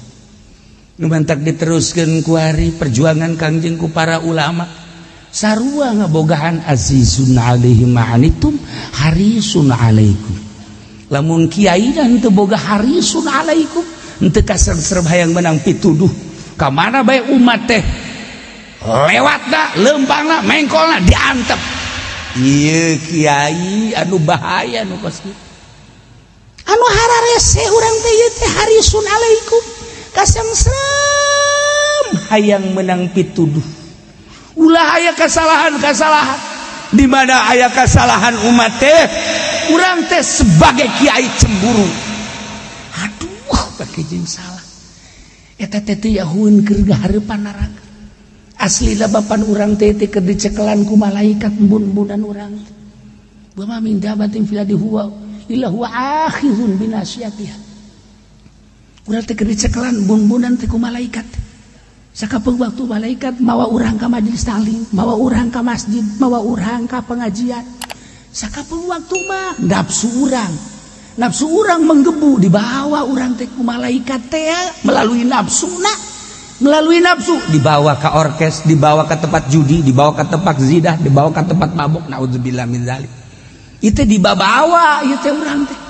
Nu mantak diteruskeun ku ari perjuangan Kangjeng ku para ulama. Sarua ngabogaan azizun alaihi ma anitum harisun alaikum. Lamun kiai dan teu boga harisun alaikum, henteu kasengsrem hayang menang pituduh. Ka mana bae umat teh lewatna, leumpangna, mengkolna diantep. Ieu kiai anu bahaya nu kos kitu. Anu hararese urang teh ieu teh harisun alaikum kasengsrem hayang menang pituduh. Ulah aya kesalahan-kesalahan. Di mana aya kesalahan umat teh, urang teh sebagai kiai cemburu. Aduh, pake jeung salah. Eta teh teu yahueun keur gahareupan neraka. Aslina bapan urang teh teh keur dicekelan ku malaikat embun-embunan urang. Wa ma min dabatin fil ardi huwa illa huwa akhizun binasiyatiha. Urang teh keur dicekelan embun-embunan teh ku malaikat. Sakapeung waktu malaikat mawa urang ka majelis taklim, mawa urang ka masjid, mawa urang ka pengajian. Sakapeung waktu mah nafsu urang. Nafsu urang menggebu dibawa urang teh ku malaikat teh melalui nafsuna. Melalui nafsu dibawa ke orkes, dibawa ke tempat judi, dibawa ke tempat zidah, dibawa ke tempat mabuk. Naudzubillah min zalik. Itu dibawa ieu teh urang teh.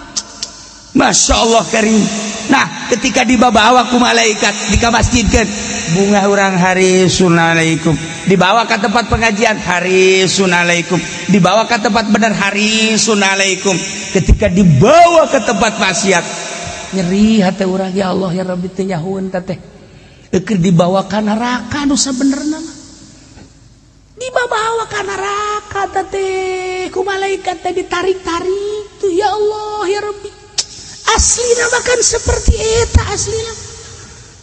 Masya Allah karim. Nah, ketika dibawa ku malaikat di ka masjidkeun, bunga urang harisun alaikum. Dibawa ke tempat pengajian harisun alaikum. Dibawa ke tempat benar harisun alaikum. Ketika dibawa ke tempat maksiat, nyeri hati urang, ya Allah ya Rabbi teh nyahueun teh. Keur dibawa ka neraka nu sabenerna mah. Dibawa ka neraka teh ku malaikat teh ditarik-tarik tuh, ya Allah ya Rabbi. Aslina bahkan seperti eta aslina.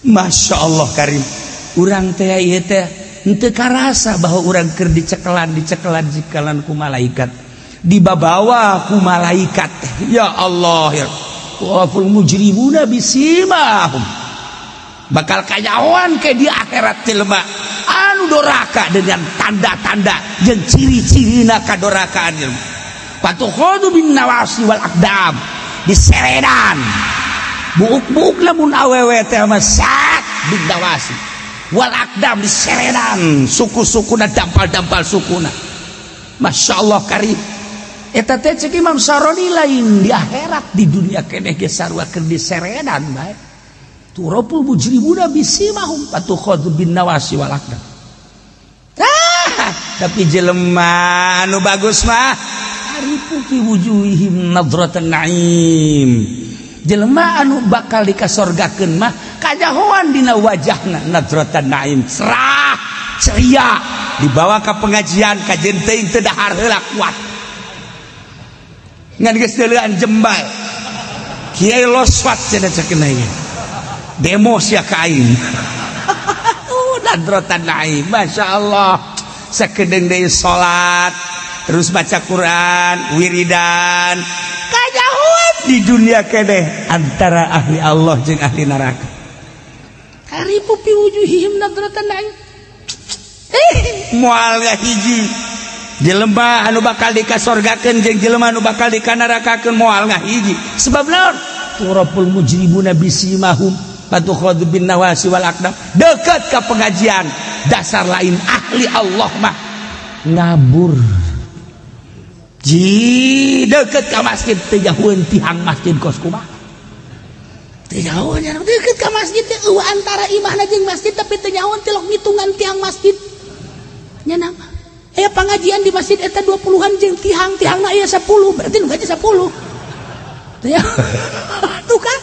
Masya Allah karim. Urang teh ieu teh henteu karasa bahwa urang keur dicekelan dicekelan dicekelan ku malaikat. Dibawa ku malaikat. Ya Allah ya. Waful mujrimuna bisimahum. Bakal kanyahoan ke di akhirat jelema anu doraka dengan tanda-tanda jeung ciri-cirina kadorakaan jelema. Patukhadu bin nawasi wal aqdam. Diseredan buuk-buuk lamun awewe teh mah sat bin nawasi wal aqdam diseredan suku-sukuna dampal-dampal sukuna. Masya Allah karim. Eta teh cek Imam Saroni lain di akhirat, di dunia keneh ge sarua keur diseredan bae. Turapul mujrimuna bisimahum patukhadhu bin nawasi wal aqdam. Ah, tapi jelema anu bagus mah arifu fi wujuhihim nadratan na'im. Jelema anu bakal dikasorgakeun mah kajahoan dina wajahna nadratan na'im, cerah, ceria, dibawa ka pengajian kajen teuing teu dahar heula kuat. Ngan geus deuleuan jembal. Kiai loswat cenah ceuk demo sia ka aing. Nadrotan naim, Masya Allah. Sakedeung deui salat, terus baca Quran, wiridan. Kajauhan di dunia keneh antara ahli Allah jeung ahli neraka. Karibu fi wujuhihim nadratan naim. Moal ngahiji. Jelema anu bakal dikasorgakeun jeung jelema anu bakal dikanarakakeun moal ngahiji. Sebab naon? Turabul mujrimuna bisimahum patukhadhu bin nawasi wal aqdam. Dekat ke pengajian, dasar lain ahli Allah mah ngabur. Ji deket ka masjid teu jauheun tihang masjid kos kumaha. Teu jauheun nya deket ka masjid teh eueuh antara imahna jeung masjid tapi teu nyahoeun tilok ngitungan tiang masjid. Nya nama. Aya pangajian di masjid eta 20-an jeung tihang-tihangna aya 10, berarti nu gaji 10. Teu tuh kan.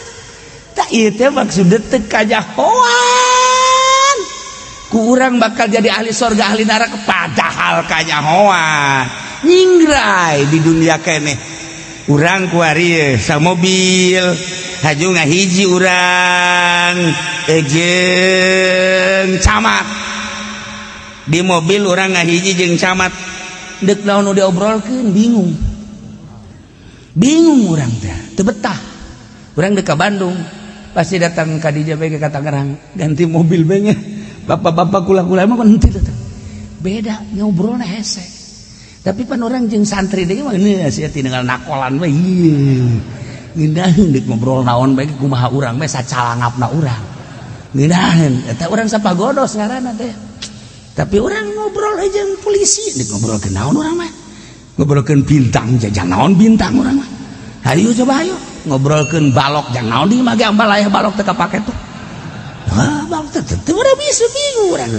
Tak ieu teh maksudna teu kanyahoan. Ku urang bakal jadi ahli sorga ahli neraka padahal kanyahoan. Nyingrai di dunia keneh. Urang kuari samobil haju ngahiji urang jeung camat. Di mobil urang ngahiji jeung camat. Deuk naon nu diobrolkeun bingung. Bingung urang teh, teu betah. Urang deuk ka Bandung, pasti datang ka dieu bae ka Tangerang, ganti mobil bae nya. Bapak-bapak kula-kula mah kan henteu teh. Beda ngobrolna hese. Tapi pan orang jeung santri deui mah geus sia tinggal nakolan we. Ieu. Ngeunaheun deuk ngobrol naon bae kumaha urang bae sacalangapna urang. Ngeunaheun eta urang sapagodos ngaranna teh. Tapi urang ngobrol jeung polisi deuk ngobrolkeun naon urang mah. Ngobrolkeun bintang jajang naon bintang urang mah. Hayu coba hayu ngobrolkeun balok jang naon di mah ge ambal aya balok teu kapake tuh. Hah, balok teh teu urang bisa bingung urang.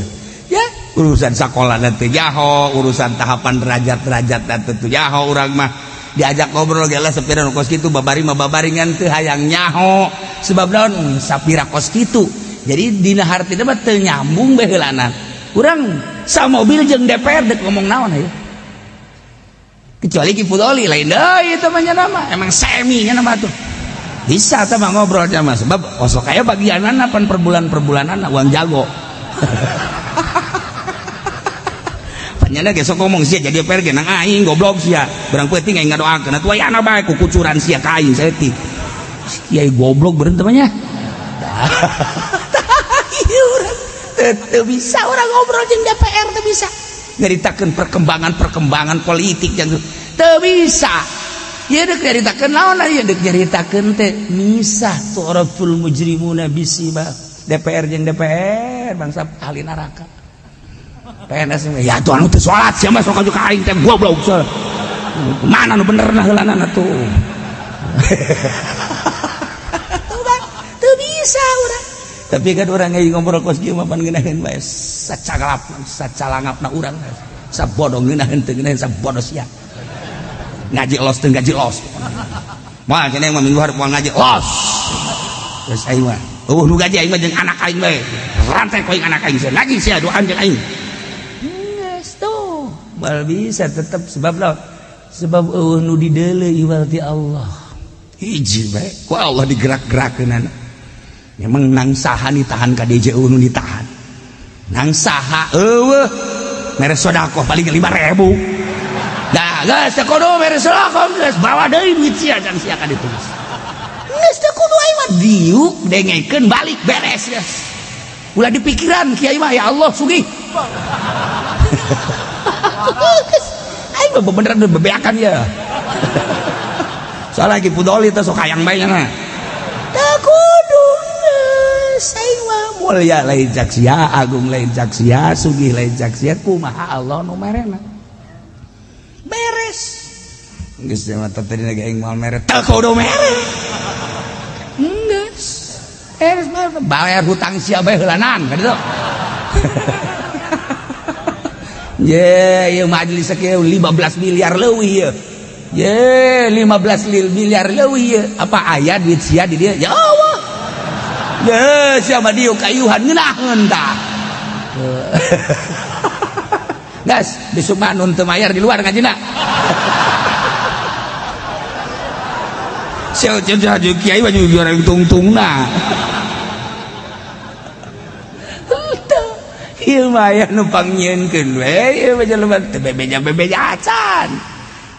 Ya, urusan sekolah nanti jaho, urusan tahapan derajat-derajat nanti tuh jaho urang mah diajak ngobrol gelah sapira nu kos kitu babari mah babaringan teu hayang nyaho sebab naon sapira kos kitu. Jadi dina hartina mah teu nyambung bae heulana. Urang samobil jeung DPR deuk ngomong naon hayu. Kecuali Ki Fudoli lain deui eta mah nya nama, emang semi nya nama tuh. Bisa tah mah ngobrol mah sebab osok aya bagianana pan per bulan-perbulanana uang jago. Nyana ge sok ngomong sia jadi DPR ge nang aing goblok sia. Barang peuting aing ngadoakeun atuh ayana bae ku kucuran sia ka aing saeutik. Kiai goblok beureun teh mah nya. Urang teu bisa urang ngobrol jeung DPR teu bisa. Nyaritakeun perkembangan-perkembangan politik jeung teu bisa. Ieu deuk nyaritakeun naon ieu deuk nyaritakeun teh misah tu'raful mujrimuna bisima. DPR jeung DPR bangsa ahli neraka. PNS ya tuh anu teu salat sia mah sok ka aing teh goblok. Mana nu benerna heulanana tuh. Teu bisa urang. Tapi kan urang ge ngobrol kos kieu mah pan ngeunaheun bae sacagalap sacalangapna urang. Sabodo ngeunaheun teu ngeunaheun sabodo sia. Ngaji los teu ngaji los. Moal cenah mah minggu hareup moal ngaji los. Geus aing mah. Eueuh nu gaji aing mah jeung anak aing bae. Rantai ku aing anak aing sia. Ngaji sia doan jeung aing. Tuh, bal bisa tetap sebab lah, sebab eueuh nu dideuleu iwal ti Allah. Hiji bae, ku Allah digerak-gerakeunana. Memang nang saha ditahan ka DJ eueuh nu ditahan. Nang saha eueuh mere sedekah paling 5.000. Dah, geus teu kudu mere sedekah geus bawa deui duit sia jang sia ka ditu. Geus teu kudu aing mah diuk dengekeun balik beres geus. Ulah dipikiran kiai mah ya Allah sugih. Aing mah beneran bebeakan ya. Soalnya Ki Fudoli teh sok hayang bae nya. Teu kudu geus aing mah mulia lain cak sia, agung lain cak sia, sugih lain cak sia, kumaha Allah nu merena. Beres. Geus mah tadi lagi aing moal mere, teu kudu mere. Geus. Beres mah bayar hutang sia bae heulanan ka ditu. Ye, ieu majelis kieu 15 miliar leuwih ieu. Ye, 15 miliar leuwih ieu. Apa aya duit sia di dieu? Ya Allah. Ye, sia mah dieu kayuhan ngeunaheun tah. Gas, besok mah nun teu mayar di luar ngajina. Sia kiai baju goreng tungtungna. Ieu mah aya nu pangnyieunkeun we ieu mah jelema teu bebeja-bebeja acan.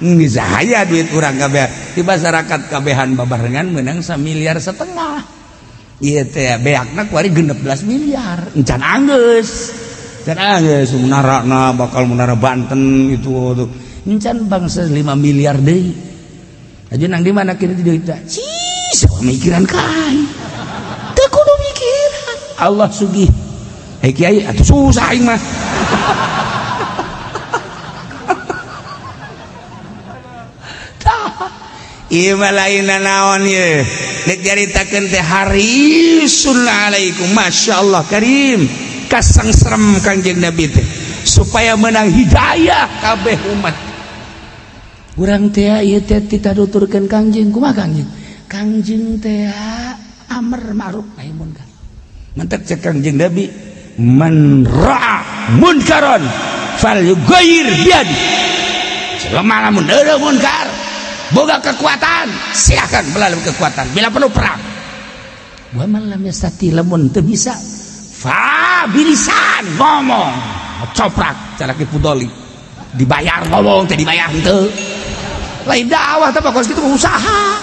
Geus aya duit urang kabeh di masyarakat kabehan babarengan meunang 1,5 miliar. Ieu teh beakna kuari 16 miliar. Encan anggeus. Encan anggeus menarana bakal menara Banten itu tuh. Encan bangsa 5 miliar deui. Aju nang di mana kini duit teh? Cis, mikiran ka aing. Teu kudu mikiran. Allah sugih. Hei kiai atuh susah aing mah. Tah, ieu mah lain naon ieu. Dek caritakeun teh harisun alaikum masyaallah karim. Kasangserem Kangjeng Nabi teh supaya menang hidayah kabeh umat. Urang teh ieu teh dituturkeun Kangjeng kumaha Kangjeng? Kangjeng teh amar ma'ruf nahi munkar. Mantak cek Kangjeng Nabi man ra'a munkaron fal yughayyir biyadi. Jelema lamun eueuh munkar boga kekuatan silakan melalui kekuatan bila perlu perang. Wa man lam yastati lamun teu bisa fa bilisan ngomong coprak cara ki pudoli dibayar ngomong teh dibayar henteu lain dakwah teh kos kitu usaha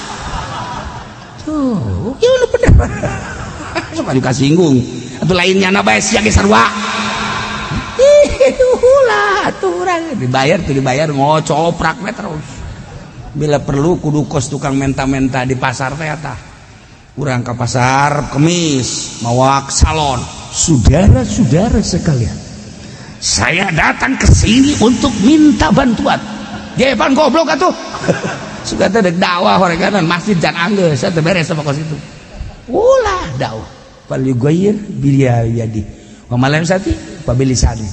tuh ieu nu bener sok anu kasinggung atuh lainnya na bae sia ge sarua ih ulah atuh urang dibayar tuh dibayar ngocoprak we terus bila perlu kudu kos tukang menta-menta di pasar teh tah urang ka pasar kemis mawak salon. Saudara-saudara sekalian, saya datang ke sini untuk minta bantuan. Jepan goblok atuh. Suka teh dek dakwah horeganan masjid jan anggeus teh beres sama kos itu. Ulah dakwah. Fal yughayyir bil yadi. Wa ma lam yastati fa bilisani.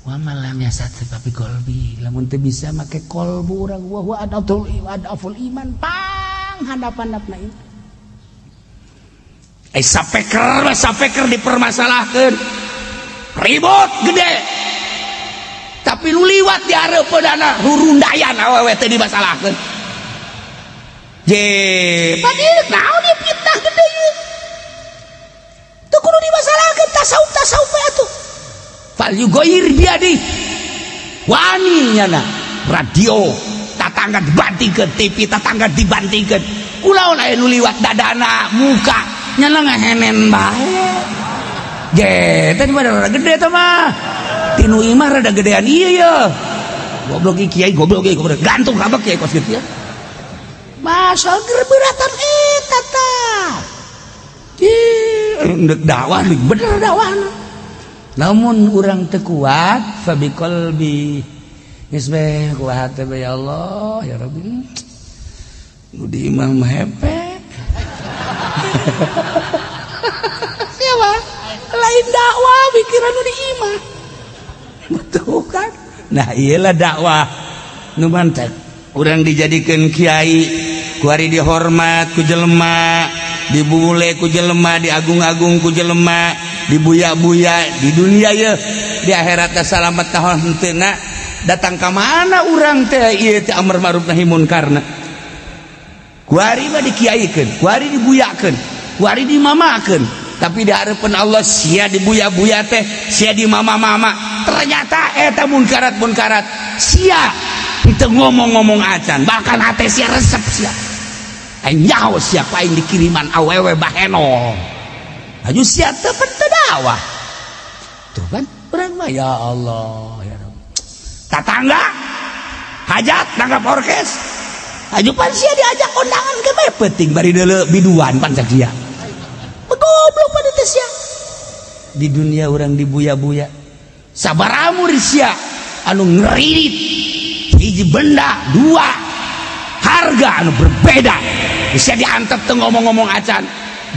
Wa ma lam yastati fa bi qalbi. Lamun teu bisa make qalbu urang wa huwa adaful iman pang handap-handapna ieu. Sapeker dipermasalahkan ribut gede tapi lu liwat di hareupeunana rurundayan awewe teh dimasalahkeun je pan ieu naon ieu fitnah gede ieu teu kudu dimasalahkeun tasawuf we atuh fal yughayyir biadi wani nyana radio tatangga dibantingkeun TV tatangga dibantingkeun kulaon aya nu liwat dadana muka nyana ngahenen bae je teh di mana rada gede teh mah tinu imah rada gedean ieu ye goblok ieu kiai goblok ieu goblok gantung kabeh kiai kos kitu ya masal gerberatan eta tah ih ndek dakwah bener dakwahna lamun urang teu kuat fa biqalbi geus we kuat teh ya Allah ya Rabbi nu di imah mah hepe. Siapa? Lain dakwah pikiran nu di imah. Betul kan? Nah, iyalah dakwah nu mantek. Urang dijadikeun kiai, kuari dihormat ku jelema, dibule ku jelema, diagung-agung ku jelema, dibuya-buya di dunia ye, di akhirat salamet tahun henteu datang ka mana urang teh ieu teh amar ma'ruf nahi munkarna. Kuari mah dikiaikeun, kuari dibuyakeun, kuari dimamakeun, tapi di hareupeun Allah sia dibuya-buya teh, sia dimama-mama. Ternyata eta munkarat-munkarat, sia teu ngomong-ngomong acan, bahkan hate sia resep sia. Aing nyaho sia ku aing dikiriman awewe baheno. Aju sia teu teu dakwah. Tuh kan urang mah ya Allah ya Rabb. Tatangga hajat nanggap orkes. Aju pan sia diajak kondangan ke bae penting bari deuleu biduan pan cak sia. Goblok pan teh sia. Di dunia urang dibuya-buya. Sabaramur sia anu ngeridit hiji benda dua harga anu berbeda. Bisa diantep teu ngomong-ngomong acan.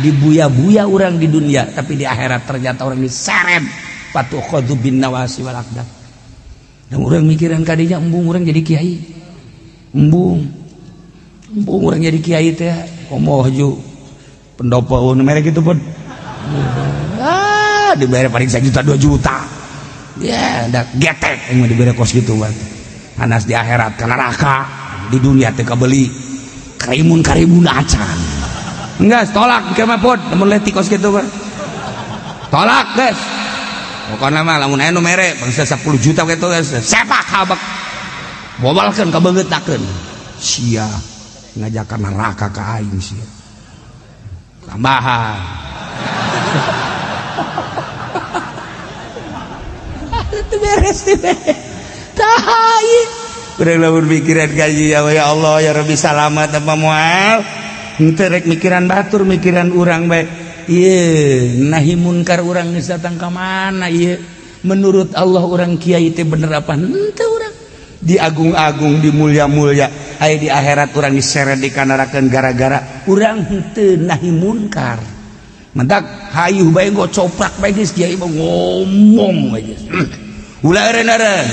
Dibuya-buya urang di dunia tapi di akhirat ternyata orang diseret patukhadzu bin nawasi wal aqdam. Dan urang mikiran kadinya embung urang jadi kiai. Embung embung urang jadi kiai teh komo haju pendopo merek gitu pun ah dibayar paling 1 juta 2 juta ya dah getek yang dibayar kos gitu bang anas di akhirat ke neraka di dunia teh kabeli Karimun-karimun acan. Enggak, tolak ke mah pod, lamun leutik kos kitu mah. Tolak, guys. Pokona mah lamun aya nu mere bangsa 10 juta kitu geus. Sepak habek. Bobalkeun ka beungeutakeun. Sia ngajakan neraka ka aing sia. Tambahan. Itu beres teh. Tah ieu. Urang lamun mikiran gaji ya Allah ya Rabbi salamat apa moal. Henteu rek mikiran batur mikiran urang bae. Ieu nahi munkar urang geus datang ka mana ieu? Menurut Allah urang kiai teh bener apa henteu urang? Diagung-agung dimulia-mulia aya di akhirat urang diseret dikanarakeun gara-gara urang henteu nahi munkar. Mentak hayuh bae gocoprak bae geus kiai mah ngomong bae geus. Ulah eureun-eureun,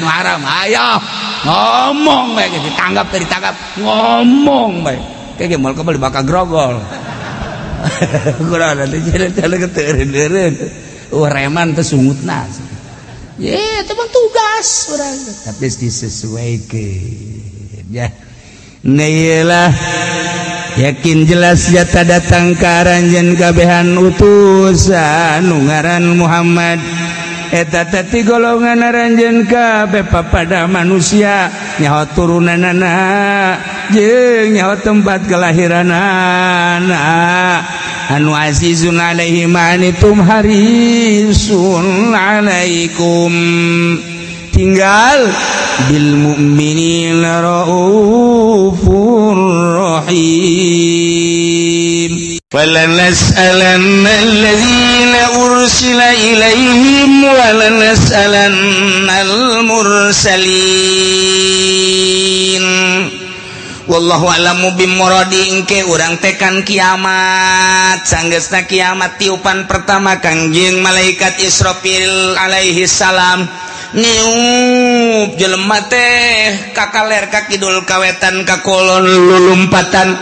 anu haram, ayo ngomong bae geus ditanggap teh ditangkap, ngomong bae. Kayak moal kebal bakal grogol. Kurang nanti jalan-jalan ke eureun-eureun. Reman teh sungutna. Ye, itu mah tugas urang. Tapi disesuaikan ya. Nah, yakin jelas jata datang ka aranjeun kabehan utusan nu ngaran Muhammad. Eta teh golongan aranjeun kabeh papada manusia nyaho turunanana jeung nyaho tempat kelahiranana anu azizun alaihi ma anitum harisun alaikum tinggal bil mu'minina raufur rahim. فَلَنَسْأَلَنَّ الَّذِينَ أُرْسِلَ إِلَيْهِمْ وَلَنَسْأَلَنَّ الْمُرْسَلِينَ. Wallahu a'lamu bimuradi. Engke urang tekan kiamat, sanggeusna kiamat tiupan pertama Kangjeng malaikat Israfil alaihi salam niup jelema teh kakaler ka kidul kawetan ka kolon lulumpatan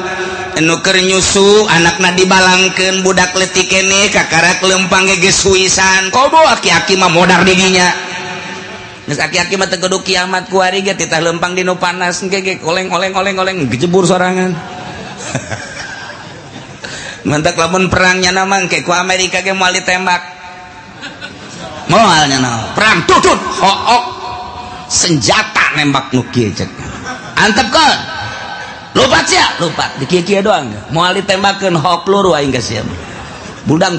anu keur nyusu anakna dibalangkeun budak leutik keneh kakarak lempang geus huisan kobo aki-aki mah modar didinya geus aki-aki mah teu kudu kiamat ku ari ge titah lempang dinu panas engke ge oleng-oleng oleng-oleng gejebur sorangan. Mantak lamun perangnya na mah engke ku Amerika ge moal ditembak moal nya na perang tutut hook senjata nembak nu kieu cek antepkeun lupat sia lupat di kieu-kieu doang moal ditembakeun hok peluru aing ka sia budak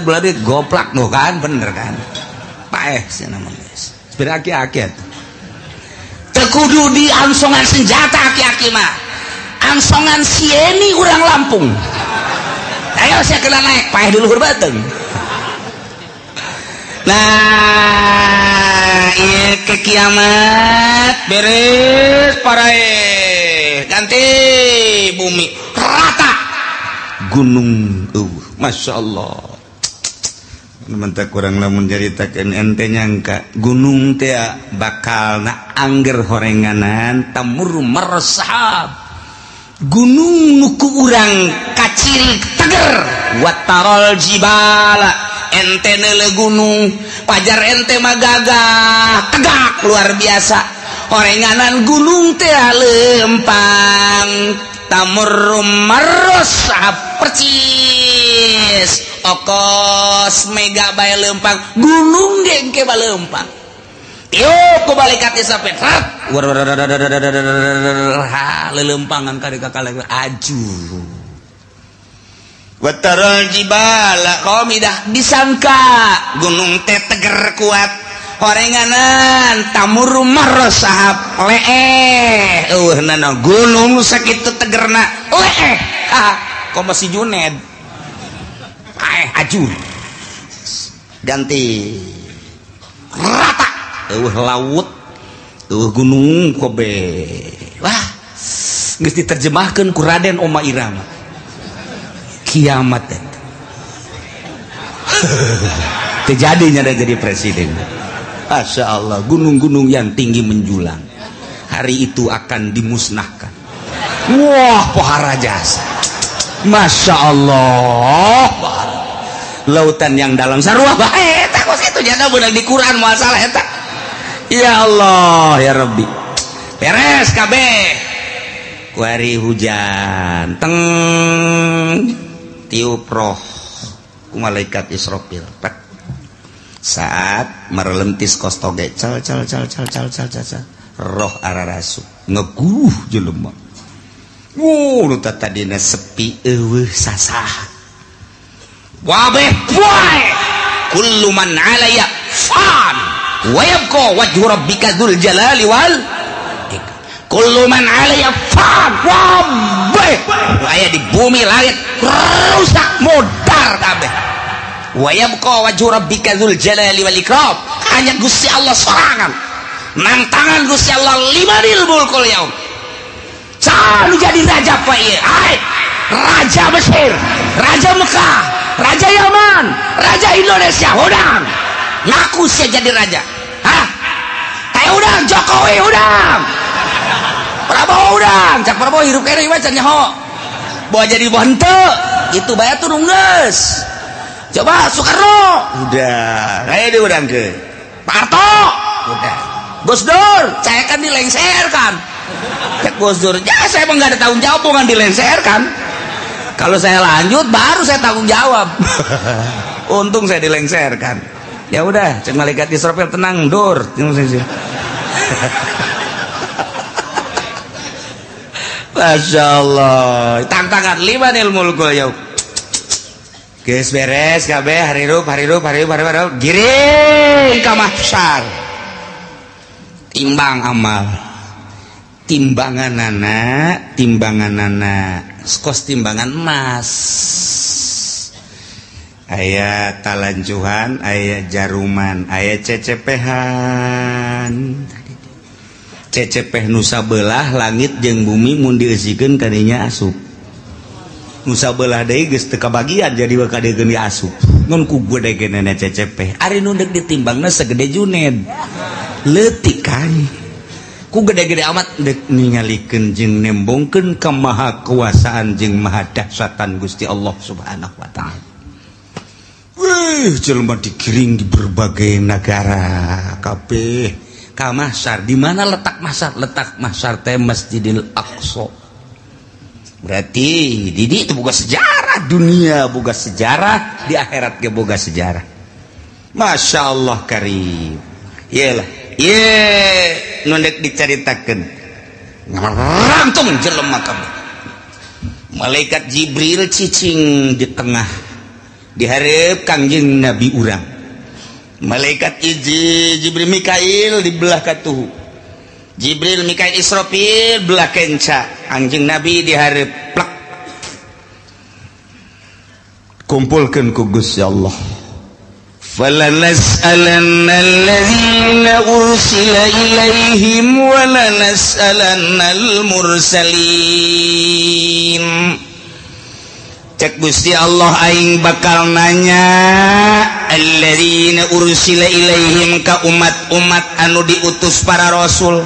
beladik goplak nu kan bener kan paeh sia mah geus sepira aki-aki teu kudu diangsongan senjata aki-aki mah angsongan sieni urang Lampung ayo sia kena naik paeh di luhur beuteung. Nah ieu ke kiamat beres paraeh ganti bumi rata gunung Masya Allah. Mentak kurang lamun caritakeun ente nyangka gunung teh bakal na angger horenganan tamur mersahab gunung nu ku urang kaciri teger watarol jibala ente neule gunung pajar ente mah gagah tegak luar biasa horenganan gunung teh lempang tamur mersahab percis okos mega bae lempang gunung ge engke bae lempang tiup ku balikat sampe rat lelempangan ka kakale aju wataral jibala qamidah disangka gunung teh teger kuat horenganan tamur marosahab leeh eueuh nana gunung sakitu tegerna leeh ah komo si Juned aeh aju ganti rata eueuh laut eueuh gunung kobe wah geus diterjemahkeun ku Raden Oma Irama kiamat eta terjadinya ada jadi presiden. Masya Allah, gunung-gunung yang tinggi menjulang hari itu akan dimusnahkan. Wah, pohara jasa. Masya Allah, lautan yang dalam sarua bae eta kos kitu jana beunang di Quran masalah eta. Ya Allah, ya Rabbi. Beres kabeh. Kuari hujan teng tiup roh ku malaikat Israfil. Pek. Saat merelentis kos toge cal cal cal cal cal cal cal roh ararasu ngeguh jelema. Wuh, nu tadina sepi eueuh sasah. Wabeh poe kullu man 'alaiya fan wa yabqa wajhu rabbika dzul jalali wal ikram. Kullu man 'alaiya fan wabeh aya di bumi langit rusak modar kabeh. Wa yabqa wajhu rabbika dzul jalali wal ikram. Hanya Gusti Allah sorangan. Nantangan Gusti Allah limanil mulkul yaum. Sanu jadi raja pak ieu. Ai, raja Mesir, raja Mekah, raja Yaman, raja Indonesia, udang. Ngaku sia jadi raja. Hah? Teh udang Jokowi udang. Prabowo udang, cak Prabowo hirup kene mah can nyaho. Bawa jadi bawa henteu, itu bae turun geus. Coba Soekarno, udah, ayo diudangkeun. Pak Harto, udah. Gus Dur, saya kan dilengserkan. Cek Gus Dur, ya saya emang nggak ada tanggung jawab, bukan dilengserkan. Kalau saya lanjut, baru saya tanggung jawab. Untung saya dilengserkan. Ya udah, cek malaikat Israfil tenang, Dur. Masya Allah, tantangan limanil mulkul yaum. Geus beres kabeh harirup harirup harirup harirup giring ka mahsyar. Timbang amal. Timbanganana, timbanganana kos timbangan emas. Aya talanjuhan, aya jaruman, aya cecepehan. Cecepeh nu sabelah langit jeung bumi mun dieusikeun kadinya asup. Nu sabelah deui geus teu kabagian jadi bakal dieun asup. Ngan ku gede-gedena cecepeh. Ari nu deuk ditimbangna segede Juned. Leutik kan. Ku gede-gede amat deuk ningalikeun jeung nembongkeun kemahakuasaan jeung maha dahsyatan Gusti Allah Subhanahu wa taala. Wih, jelema digiring di berbagai negara kabeh ka mahsyar. Di mana letak mahsyar? Letak mahsyar teh Masjidil Aqsa. Berarti di itu boga sejarah dunia, boga sejarah di akhirat ge boga sejarah. Masya Allah karim. Iyalah, ye nu deuk dicaritakeun. Ngarantung jelema kabeh. Malaikat Jibril cicing di tengah di hareup Kangjeng Nabi urang. Malaikat Jibril Mikail di belah katuhu. Jibril Mikail Israfil belah kenca. Anjing Nabi dihareup plek. Kumpulkeun ku Gusti Allah. Falanas'alanna allazina ursila ilaihim wa lanas'alannal mursalin. Cek Gusti Allah aing bakal nanya alladzina ursila ilaihim ka umat-umat anu diutus para rasul.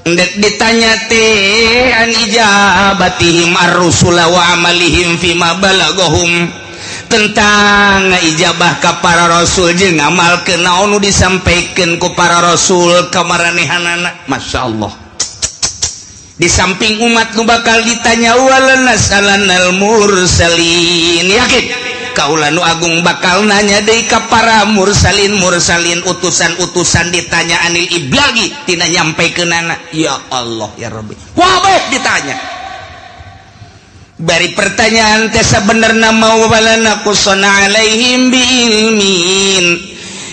Ndek ditanya teh an ijabatihim ar-rusula wa amalihim fima balagahum, tentang ijabah ka para rasul jeung ngamalkeun naon nu disampaikeun ku para rasul ka maranehanana. Masyaallah. Di samping umat nu bakal ditanya walanasalanal mursalin, yakin kaula nu agung bakal nanya deui ka para mursalin mursalin utusan-utusan ditanya anil iblagi tina nyampaikeunana. Ya Allah ya Rabbi, wabeh ditanya bari pertanyaan teh sabenerna mau walana qusana alaihim biilmin,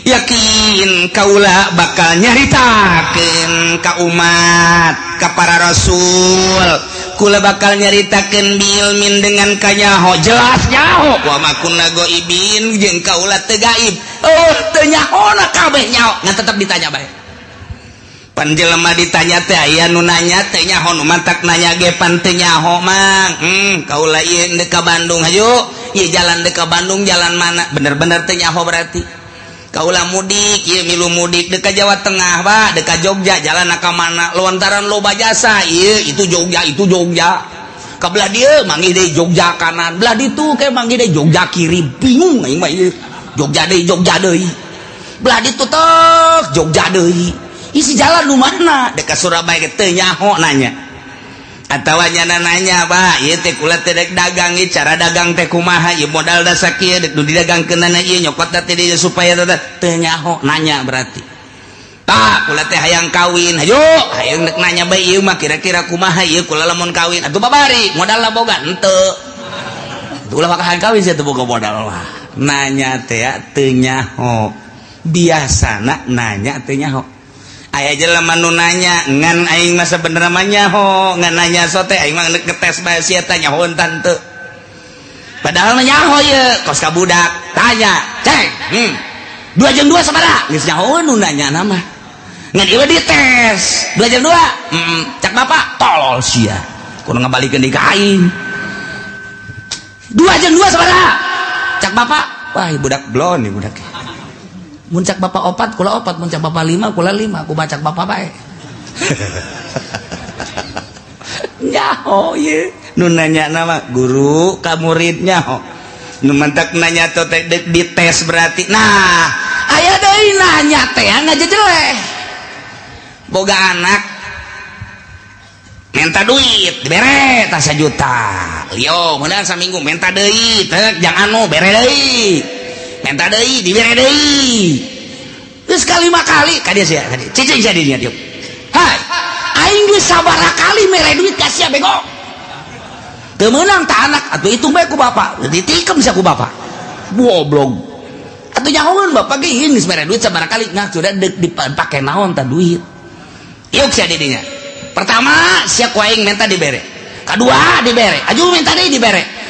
yakin kaula bakal nyaritakeun ka umat ka para rasul, kula bakal nyaritakeun bilmin dengan kanyaho jelas nyaho wa ma kunna ghaibin jeung kaula teu gaib, oh teu nyahona kabeh nyaho ngan tetep ditanya bae. Pan jelema ditanya teh aya nu nanya teh nyaho nu mantak nanya ge pan teu nyaho mang. Kaula ieu deuk ka Bandung hayu, ieu jalan deuk ka Bandung jalan mana, bener-bener teu nyaho berarti. Kaula mudik, ieu milu mudik deuk ka Jawa Tengah pak, deuk ka Jogja jalan ka mana, lontaran loba jasa, ieu itu Jogja, itu Jogja. Ka belah dieu manggih deui Jogja kanan, belah ditu ke manggih deui Jogja kiri, bingung aing mah ieu. Jogja deui, Jogja deui. Belah ditu tek Jogja deui. Isi jalan nu mana? Deuk ka Surabaya teu nyaho nanya. Atawa nyana nanya Pak, ieu teh kula teh rek dagang ieu cara dagang teh kumaha ieu modal da sakieu dek nu didagangkeunana ieu nyokot teh dieu supaya teu nyaho nanya berarti. Tah kula teh hayang kawin, hayu hayang dek nanya bae ieu mah kira-kira kumaha ieu kula lamun kawin atuh babari modalna boga henteu. Ulah maka hayang kawin sia teu boga modal mah. Nanya teh teu nyaho. Biasana nanya teu nyaho. Aya jelema nu nanya ngan aing mah sabenerna mah nyaho, ngan nanya sote aing mah ngetes bae sia teh nyahoeun tante. Padahal mah nyaho ieu kos ka budak, tanya, "Ceng, 2 jeung 2 sabaraha?" Geus nyahoeun nu nanya mah. Ngan ieu dites, 2 jeung 2. Cak bapak, tolol sia. Kudu ngabalikeun deui ka aing. 2 jeung 2 sabaraha? Cak bapak, wah budak blon ieu budak. Mun cak bapak opat, kula opat, mun cak bapak lima, kula lima, aku baca bapak bae. Nyaho ye, nu nanya nama guru ka murid nyaho. Nu mantak nanya teh dites berarti. Nah, aya deui nanya teh ngajejeleh. Boga anak minta duit, dibere tah 1 juta. Lio, meunang saminggu minta deui, teh jang anu bere deui. Minta deui dibere deui. Geus kalima kali ka dieu sia, ka dieu. Cicing sia di dieu dieu. Hai, aing geus sabaraha kali mere duit ka sia bego. Teu meunang ta anak, atuh hitung bae ku bapak. Ditikem sia ku bapak. Goblok. Atuh nyahoeun bapak ge ieu geus mere duit sabaraha kali, nah sudah deuk dipake naon ta duit. Iuk sia di dinya. Pertama sia ku aing minta dibere. Kadua dibere, aju minta deui dibere.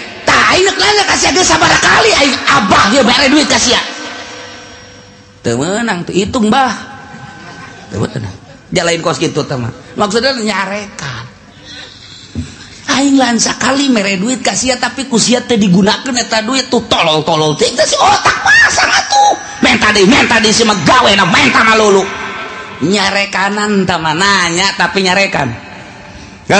Aing nek nanya ka sia geus sabaraha kali aing abah ieu mere duit ka sia. Teu meunang teu hitung bah. Teu meunang. Jalain kos kitu teh mah. Maksudna nyarekan. Aing lain sakali mere duit ka sia tapi ku sia teu digunakeun eta duit tuh tolol-tolol teh si otak pasang atuh. Menta deui si mah gawena menta malulu. Nyarekanan teh mah nanya tapi nyarekan. Go.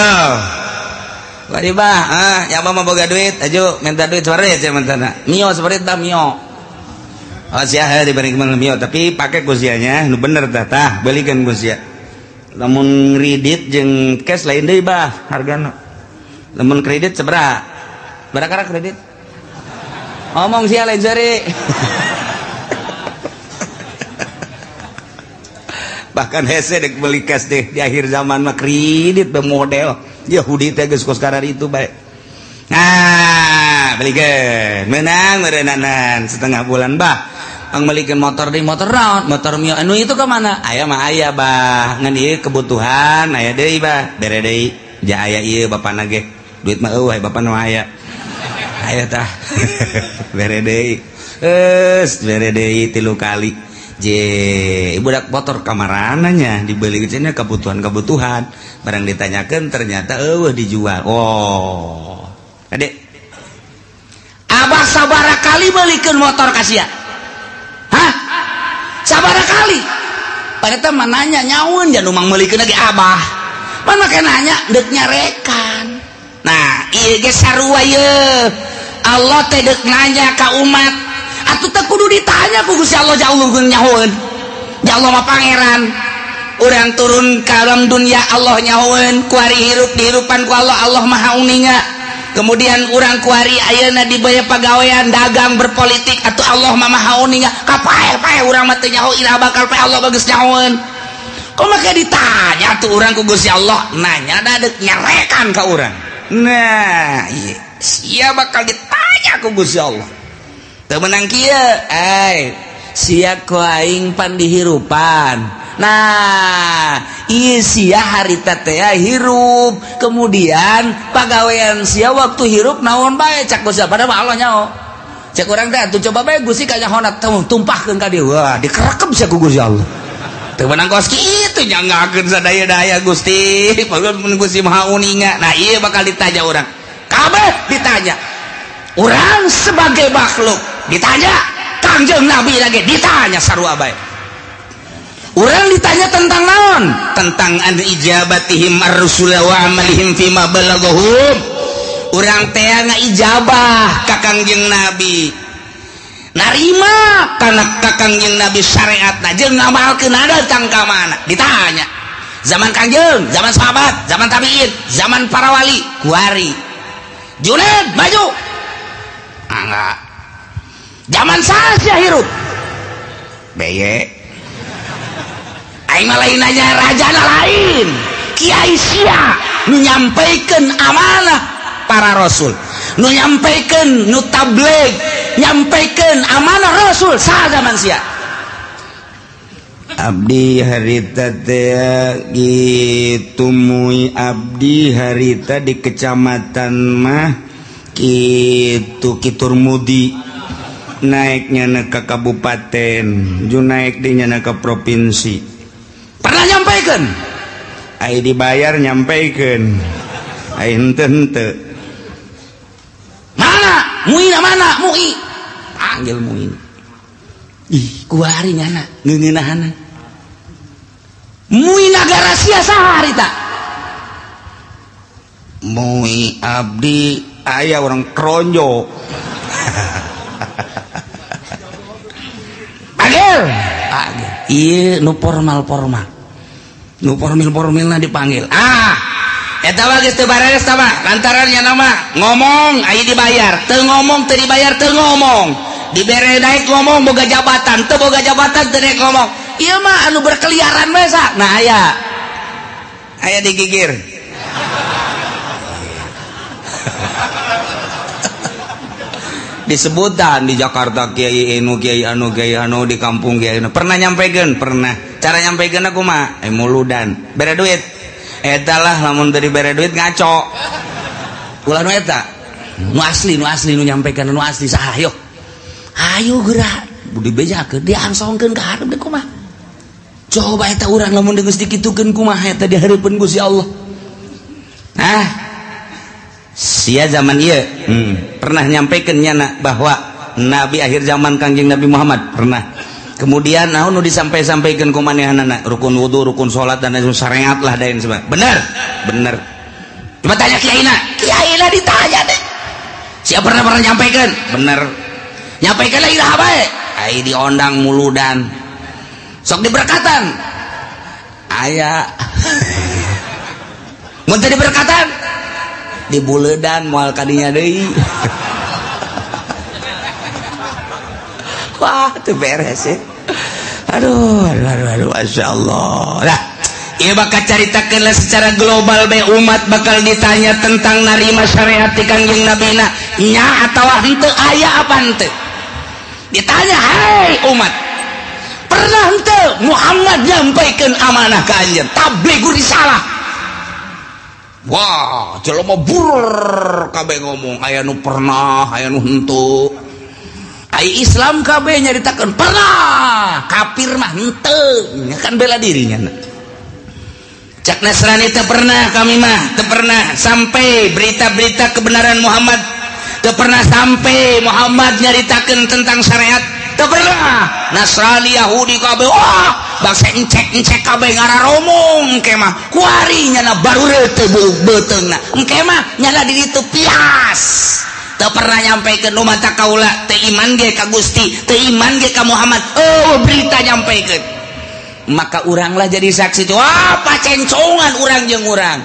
Wadi bah, ya mah boga duit, aju minta duit sore ya mentana. Mio seperti tah mio. Oh sia diberi mio, tapi pakai ku sianya nu bener tah tah, belikeun ku sia. Lamun kredit jeung cash lain deui bah hargana. Lamun kredit sabaraha? Barakara kredit? Ngomong sia lain sore. Bahkan hese dek beli cash deh di akhir zaman mah kredit model Yahudi teh geus kos karar itu bae. Nah, belikeun. Menang meureunana setengah bulan bah. Ang melikeun motor deui motor naon? Motor mio anu itu ka mana? Aya mah aya bah. Ngan ieu kebutuhan aya deui bah. Bere deui. Ja aya ieu bapana ge. Duit mah eueuh bapana mah aya. Aya tah. Bere deui. Geus bere deui 3 kali. Je, budak motor kamarananya dibeli cenah kebutuhan-kebutuhan. Barang ditanyakan ternyata eueuh dijual. Oh. Adek. Abah sabaraha kali belikeun motor ka sia? Hah? Sabaraha kali? Padahal teh mah nanya nyaun jan umang meulikeun lagi abah. Pan make nanya deuk nyarekan. Nah, ieu ge sarua ieu. Allah teh deuk nanya ka umat. Atuh teh kudu ditanya ku Gusti Allah jauh nyahoeun. Ya Allah mah pangeran. Urang turun ka alam dunia Allah nyahoeun, kuari hirup dihirupan ku Allah, Allah maha uninga. Kemudian urang kuari ayeuna dibaya pagawean dagang berpolitik atuh Allah mah maha uninga. Kapae-pae urang mah teu nyaho iraha bakal pae Allah bagus nyahoeun. Kok make ditanya tuh urang ku Gusti Allah, nanya da deuk nyarekan ka urang. Nah, ieu sia bakal ditanya ku Gusti Allah. Teu meunang kieu, ai sia ku aing pan dihirupan. Nah, ieu sia harita teh hirup, kemudian pagawean sia waktu hirup naon bae cak Gusti padahal mah Allah nyaho. Cek urang teh atuh coba bae Gusti ka nyahona tumpahkeun ka dieu. Wah, dikerekep sia ku Gusti Allah. Teu meunang kos kitu nyanggakeun sadaya-daya Gusti, padahal mun Gusti Maha Uninga. Nah, ieu bakal ditanya urang. Kabeh ditanya. Urang sebagai makhluk ditanya, Kangjeng Nabi lagi ditanya sarua bae. Urang ditanya tentang naon? Tentang an ijabatihim ar-rusula wa amalihim fima balaghahum. Urang teh ngaijabah ka Kangjeng Nabi. Narima kana ka Kangjeng Nabi syariatna jeung ngamalkeun datang ka mana? Ditanya. Zaman Kangjeng, zaman sahabat, zaman tabiin, zaman para wali, kuari. Juned maju. Enggak. Zaman saha hirup? Beye. Aing mah lain nanya rajana lain. Kiai sia nu nyampaikan amanah para rasul, nu nyampaikan nu tabligh, nyampaikan amanah rasul saha zaman sia. Abdi harita teh gitu mui abdi harita di kecamatan mah kitu Kitur Mudi naiknya ke kabupaten, ju naik dinya ke provinsi. Pernah nyampaikan? Ai dibayar nyampaikan. Ai henteu henteu. Mana? Muina mana? Mui. Panggil Muin. Ih, kuari nyana ngeungeunahana. Mui nagara sia saha harita? Mui abdi aya orang Kronjo. Panggil. Panggil. Ieu nu formal-formal. Nu formil-formilna dipanggil. Ah, eta mah geus teu bareres tah mah. Lantaran nya nama ngomong aya dibayar, teu ngomong teu dibayar teu ngomong. Dibere naik ngomong boga jabatan, teu boga jabatan teu naik ngomong. Ieu mah anu berkeliaran we sa. Nah aya. Aya digigir. Disebutan di Jakarta kiai anu kiai anu kiai anu di kampung kiai anu. Pernah nyampekeun? Pernah. Cara nyampekeun aku mah muludan. Bere duit. Eta lah lamun teu dibere duit ngaco. Ulah nu eta. Nu asli nu nyampekeun nu asli saha ayo. Ayo geura dibejakeun diangsongkeun ka hareup deui kumaha. Coba eta urang lamun geus dikitukeun kumaha eta di hareupeun Gusti Allah. Ah. Sia zaman ieu pernah nyampaikan nyana bahwa nabi akhir zaman Kangjeng Nabi Muhammad pernah. Kemudian naon nu disampai-sampaikeun ku manehanana rukun wudu, rukun salat dan lain syariat lah dain sebagainya. Bener? Bener. Coba tanya kiaina. Kiaina ditanya deh. Sia pernah nyampaikan? Bener. Nyampaikan lagi dah bae. Ai diondang muludan. Sok diberkatan. Aya. Mun teu diberkatan dibuledan moal kadinya deui. Wah, teu beres ya. Aduh, aduh, aduh, aduh, Masya Allah. Lah, ieu bakal caritakeun lah secara global bae umat bakal ditanya tentang narima syariat ti Kangjeng Nabina nya atawa henteu aya apa henteu. Ditanya, "Hai umat, pernah henteu Muhammad nyampaikeun amanah ka anjeun tabligh risalah?" Wah, jelema bur kabeh ngomong aya nu pernah, aya nu henteu. Ai Islam kabeh nyaritakeun pernah, kafir mah henteu, nya kan bela dirinya. Cak Nasrani teu pernah kami mah, teu pernah sampai berita-berita kebenaran Muhammad, teu pernah sampai Muhammad nyaritakeun tentang syariat, teu pernah. Nasrani Yahudi kabeh wah, bangsa encek-encek kabeh ngararomong engke mah. Kuari nyana baru teu beuteungna. Engke mah nyana di ditu pias. Teu pernah nyampaikeun nu mata kaula teu iman ge ka Gusti, teu iman ge ka Muhammad. Oh, berita nyampaikeun. Maka uranglah jadi saksi. Wah, pacencongan urang jeung urang.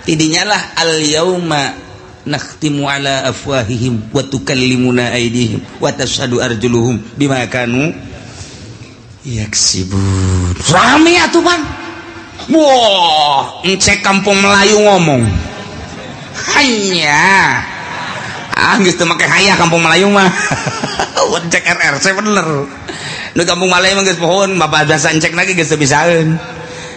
Tidinya lah al yauma nakhtimu ala afwahihim wa tukallimuna aydihim wa tashhadu arjuluhum bima kanu yaksibun. Rame atuh, Bang. Wah, encek kampung Melayu ngomong. Hanya ah geus teu make hayah kampung Melayu mah. Encek RRC bener. Nu kampung Melayu mah geus pohon, bapak biasa encek lagi geus teu bisaeun.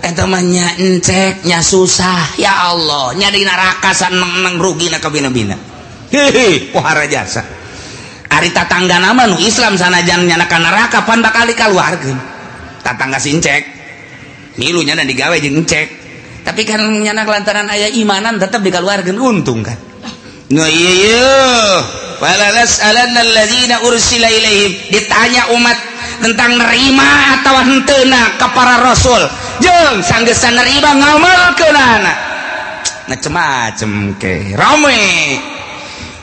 Eta mah nya encek nya susah, ya Allah, nya di neraka saneng-neng rugina kabina-bina. Hehe, pohara jasa. Ari tatangga nama nu Islam sanajan nyana ka neraka pan bakal dikaluarkeun. Tatangga si encek. Milu nyana digawe jeung encek. Tapi kan nyana lantaran aya imanan tetep dikaluarkeun, untung kan. Nu ieu wala nas'alanna alladzina ursila ilaihim, ditanya umat tentang nerima atawa henteuna ka para rasul. Jeung sanggeusna nerima ngamalkeunana. Macem-macem ke rame.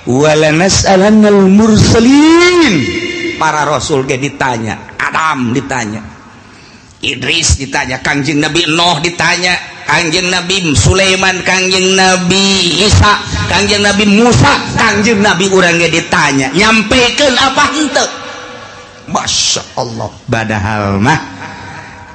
Wala nas'alannal mursalin, para rasul ge ditanya, Adam ditanya, Idris ditanya, Kangjeng Nabi Nuh ditanya, Kangjeng Nabi Sulaiman, Kangjeng Nabi Isa, Kangjeng Nabi Musa, Kangjeng Nabi urang ge ditanya, nyampekeun apa henteu? Masya Allah. Padahal mah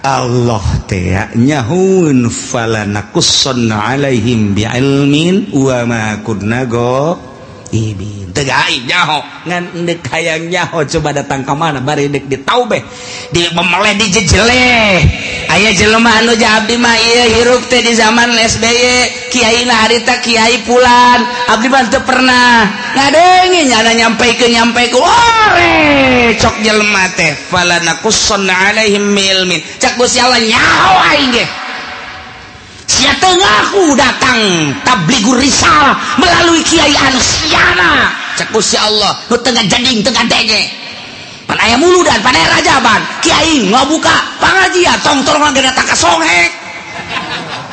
Allah teh nyahun falanakussanna alaihim bi'ilmin wa ma kunna ghaibin. Teu gaib nyaho, ngan deuk hayang nyaho coba datang ka mana bari deuk ditaubeh, di memeleh dijejeleh. Aya jelema anu abdi mah ieu hirup teh di zaman SBY, kiai na harita kiai pulan, abdi mah teu pernah ngadenge nyana nyampeikeun nyampeikeun. Ore cok jelema teh falanakussanna alaihim ilmin. Cak Gusti Allah nyaho aing ge. Sia teu ngaku datang tablighur risalah melalui kiai anu siana. Cak Gusti Allah nu teu ngajading teu ngadenge. Pan aya muludan, pan aya rajaban, kiai ngabuka pangajian tong-tong ge datang ka songhek.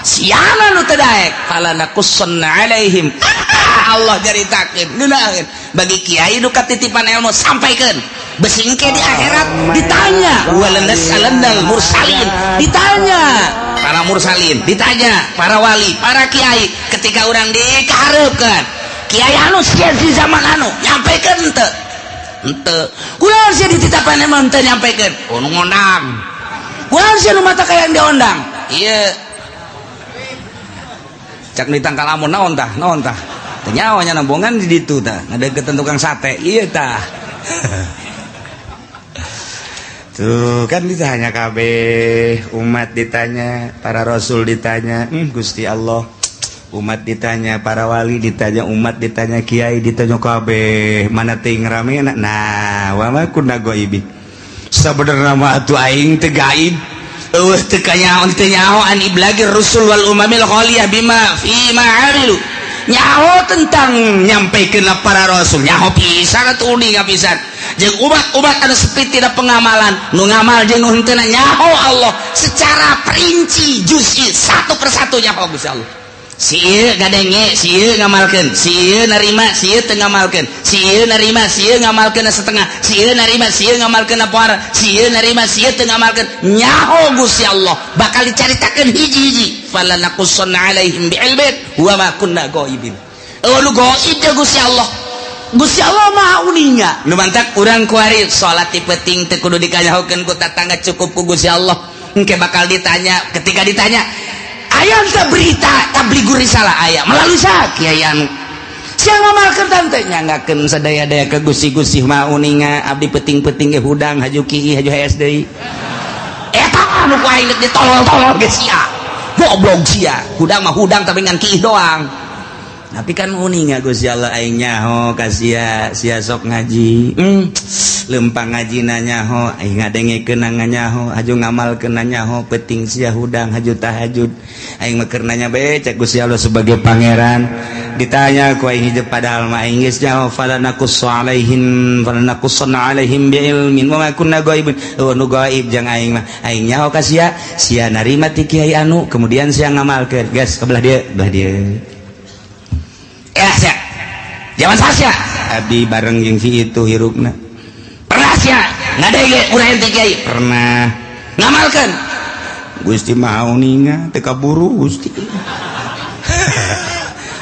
Siana nu teu daek falanakussanna alaihim. Allah jaritakeun ngeunaheun bagi kiai nu katitipan ilmu sampaikeun. Besi engke di akhirat ditanya walanas'alannal mursalin, ditanya para mursalin, ditanya para wali, para kiai ketika urang dikahareupeun kiai anu sia di zaman anu nyampekeun henteu henteu kunaon sia dititapan emang teu nyampekeun oh nu ngondang kunaon sia nu mata kayang diondang ieu cak ditangkal lamun naon tah teu nyaho nya nambongan di ditu tah ngadeukeutan tukang sate ieu tah. Tuh kan ditanya kabeh, umat ditanya, para rasul ditanya, Gusti Allah, umat ditanya, para wali ditanya, umat ditanya, kiai ditanya kabeh, mana ting rame nah wa ma kunna ghaibin. Sabenerna mah atuh aing teu gaib. Eueuh teu kanyaho teu nyaho an iblagir rusul wal umamil khaliyah bima fi ma amilu. Nyaho tentang nyampaikan para rasul, nyaho pisan atuh uninga pisan. Jeung umat-umat anu sepi tidak pengamalan, nu ngamal jeung nu henteu nyaho Allah secara perinci juz'i satu persatu nyaho Gusti Allah. Si ieu ngadenge, si ieu ngamalkeun, si ieu narima, si ieu teu ngamalkeun, si ieu narima, si ieu ngamalkeun setengah, si ieu narima, si ieu ngamalkeun poara, si ieu narima, si ieu teu ngamalkeun. Nyaho Gusti Allah bakal dicaritakeun hiji-hiji. Falanakussanna alaihim bi'ilmin wa ma kunna ghaibin. Eueuh nu gaib teh Gusti Allah. Gusti Allah maha uninga. Nu mantak urang kuari salat ti peuting teu kudu dikanyahokeun ku tatangga cukup ku Gusti Allah. Engke bakal ditanya, ketika ditanya aya teu berita tablighur risalah aya melalui saha kiai anu. Sia ngamalkeun tante nyanggakeun sadaya-daya ke Gusti-Gusti maha uninga abdi peuting-peuting ge hudang haju kieu haju hees deui. Eta anu ku aing deuk ditolol-tolol ge sia. Goblok sia. Hudang mah hudang tapi ngan kiih doang. Tapi kan uninga Gusti Allah aing nyaho ka sia, sia sok ngaji. Lempang ngajina nyaho, aing ngadengekeun nyaho, haju ngamalkeun nyaho, peuting sia hudang haju tahajud. Aing mah keur nanya bae cek Gusti Allah sebagai pangeran. Ditanya ku aing hidup padahal mah aing geus nyaho falanakussu alaihim falanakussanna alaihim biilmin wa ma kunna ghaibin. Eueuh nu gaib jang aing mah. Aing nyaho ka sia, sia narima ti kiai anu, kemudian sia ngamalkeun. Geus ke belah dieu, belah dieu. Ya sia. Zaman sia abdi bareng jeung si itu hirupna. Pernah sia ngadenge urang teh kiai? Pernah. Ngamalkeun. Gusti maha uninga teu kaburu Gusti.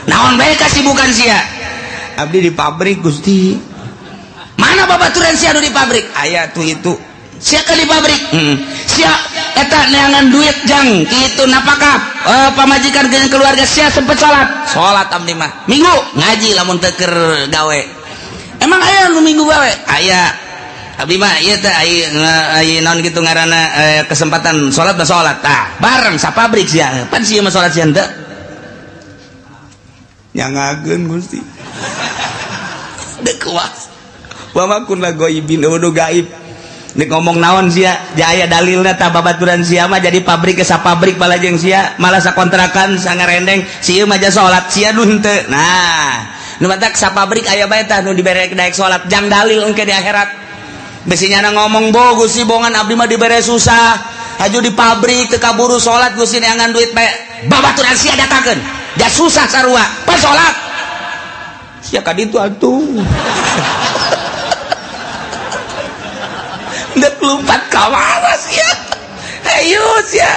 Naon bae kasibukan sia? Abdi di pabrik Gusti. Mana babaturan sia nu di pabrik? Aya tuh itu. Sia ke di pabrik? Sia eta neangan duit jang kitu napakah pamajikan jeung keluarga sia sempet salat. Salat abdi mah. Minggu ngaji lamun teu keur gawe. Emang aya nu minggu gawe? Aya. Abdi mah ieu teh aya naon kitu ngaranna kesempatan salat mah salat. Tah, bareng sapabrik sia. Pan sia mah salat sia henteu. Nyangageun Gusti. Deuk kuas. Wa ma kunna ghaibin eueuh gaib. Nek ngomong naon sia, jaya dalilna tah babaturan sia mah jadi pabrik ke sapabrik balajeng sia, malah sakontrakan sangarendeng, si ieu mah ja salat sia nu henteu. Nah, nu matak sapabrik aya bae tah nu dibere daek salat jang dalil engke di akhirat. Besi nyana ngomong bo Gusti bongan abdi mah dibere susah, haju di pabrik teu kaburu salat Gusti neangan duit bae. Babaturan sia datangkeun. Ja susah sarua, pan salat. Sia ka ditu atuh. Dek lompat ka mana sia? Ayo sia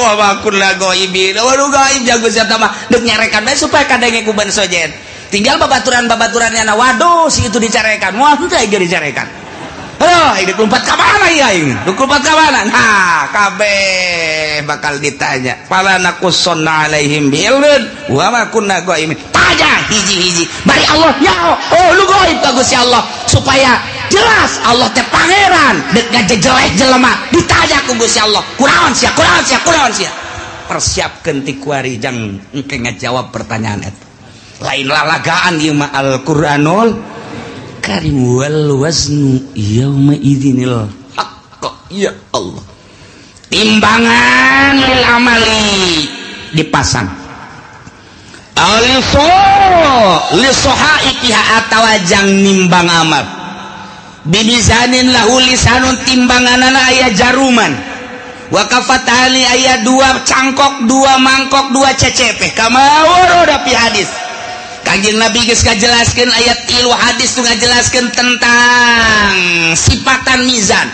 wa ma kunna ghaibin. Waduh gaib jago sia mah deuk nyarekan bae supaya kadenge ku ban sojen. Tinggal babaturan-babaturannya na waduh si itu dicarekan. Wah henteu aing dicarekan. Aduh, aing lompat ka mana ieu aing? Lompat ka mana? Nah, kabeh bakal ditanya. Fala naqussanna alaihim bi'ilmin wa ma kunna ghaibin. Tanya hiji-hiji. Bari Allah nyaho. Oh, lu gaib ka Gusti Allah supaya jelas Allah teh pangeran dek ngajejelek jelema ditanya ku Gusti Allah. Kunaon sia? Kunaon sia? Kunaon sia? Persiapkeun ti kuari jang engke ngajawab pertanyaan eta. Lain lalagaan ieu mah Al-Qur'anul Karim wal waznu yauma idzinil haqq. Ya Allah. Timbangan lil amali dipasang. Aliso lisohaikiha atawa jang nimbang amal. Bimizanin lahu lisanun timbanganana aya jaruman. Wa kafatali aya dua cangkok, dua mangkok, dua cecepe. Kama warada fi hadis. Kanjeng Nabi geus ngajelaskeun ayat 3 hadis nu ngajelaskeun tentang sifatan mizan,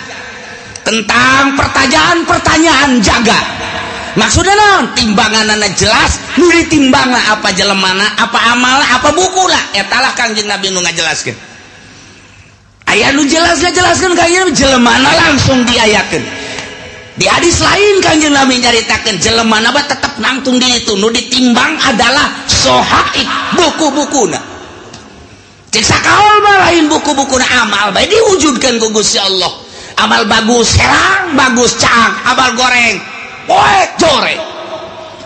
tentang pertanyaan-pertanyaan jaga. Maksudna naon? Timbanganana jelas, nu ditimbangna apa jelemana, apa amalna, apa bukuna. Eta lah Kanjeng Nabi nu ngajelaskeun. Aya nu jelas ngajelaskeun Kanjeng Nabi jelemana langsung diayakeun. Di hadis lain Kanjeng Nabi nyaritakeun jelemana mah tetep nangtung di itu, nu ditimbang adalah sohaib buku-bukuna. Cek sakaol mah lain buku-bukuna, amal bae diwujudkeun ku Gusti Allah. Amal bagus herang, bagus caang, amal goreng poek joreng.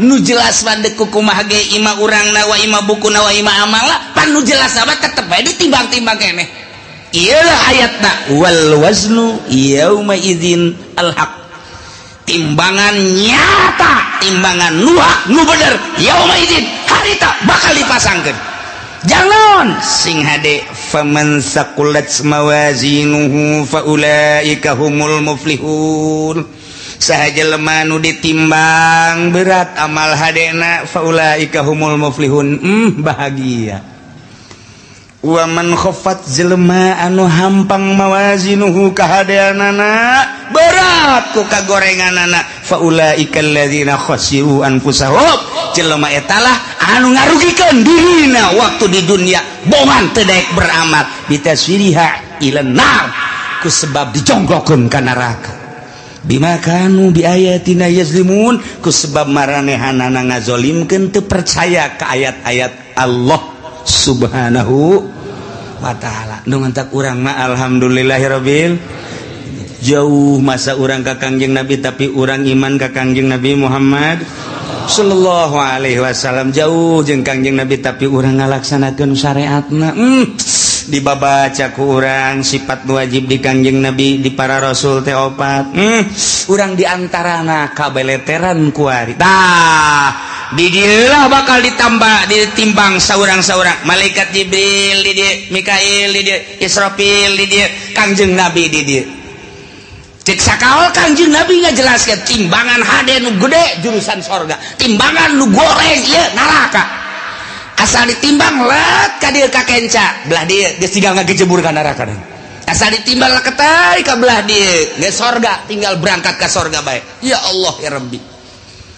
Nu jelas mah deuk kumaha ge ima urangna wa ima bukuna wa ima amalna, pan nu jelas mah tetep bae ditimbang-timbang keneh. Ieu lah ayatna wal waznu yauma idzin al haq. Timbangan nyata, timbangan nu hak, nu bener, yauma idzin harita bakal dipasangkeun. Jangan sing hade faman saqulat mawazinuhu faulaika humul muflihun. Saha jelema nu ditimbang berat amal hadena faulaika humul muflihun. Bahagia. Wa man khaffat jelema anu hampang mawazinuhu kahadeanana berat ku kagorenganana faulaika alladzina khasiru anfusahum. Jelema eta lah anu ngarugikeun dirina waktu di dunia bongan teu daek beramal bitaswiriha ilan nar ku sebab dijonggokeun ka neraka bima kanu biayatina yazlimun ku sebab maranehanana ngazolimkeun teu percaya ka ayat-ayat Allah Subhanahu wa ta'ala. Nu ngantak urang mah alhamdulillahirabbil jauh masa urang ka Kangjeng Nabi tapi urang iman ka Kangjeng Nabi Muhammad sallallahu alaihi wasallam, jauh jeung Kangjeng Nabi tapi urang ngalaksanakeun syariatna. Dibabaca ku urang sifat wajib di Kangjeng Nabi di para rasul teh opat. Urang diantarana kabeleteran kuari. Tah di dieu bakal ditambah ditimbang saurang-saurang malaikat Jibril di dieu, Mikail di dieu, Israfil di dieu, Kangjeng Nabi di dieu. Cek sakaol Kangjeng Nabi ngajelaskeun timbangan hade nu gede jurusan sorga, timbangan nu goreng ieu neraka. Asal ditimbang let ka dieu ka kenca, belah dieu geus tinggal ngagejebur ka neraka. Asal ditimbang leketai ka belah dieu geus sorga, tinggal berangkat ka sorga bae. Ya Allah ya Rabbi.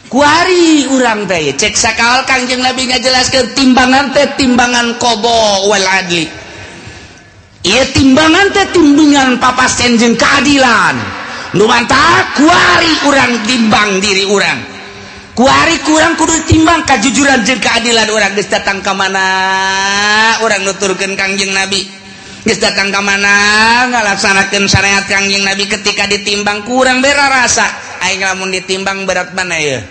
Kuari urang teh cek sakaol Kangjeng Nabi ngajelaskeun timbangan teh timbangan qada wal adli. Ieu timbangan teh timbangan papasten jeung keadilan. Nu mantak kuari urang timbang diri urang. Kuari kurang kudu timbang kajujuran jeung keadilan urang geus datang ka mana urang nuturkeun Kangjeng Nabi. Geus datang ka mana ngalaksanakeun syariat Kangjeng Nabi ketika ditimbang kurang bera rasa. Aing lamun ditimbang berat mana ieu?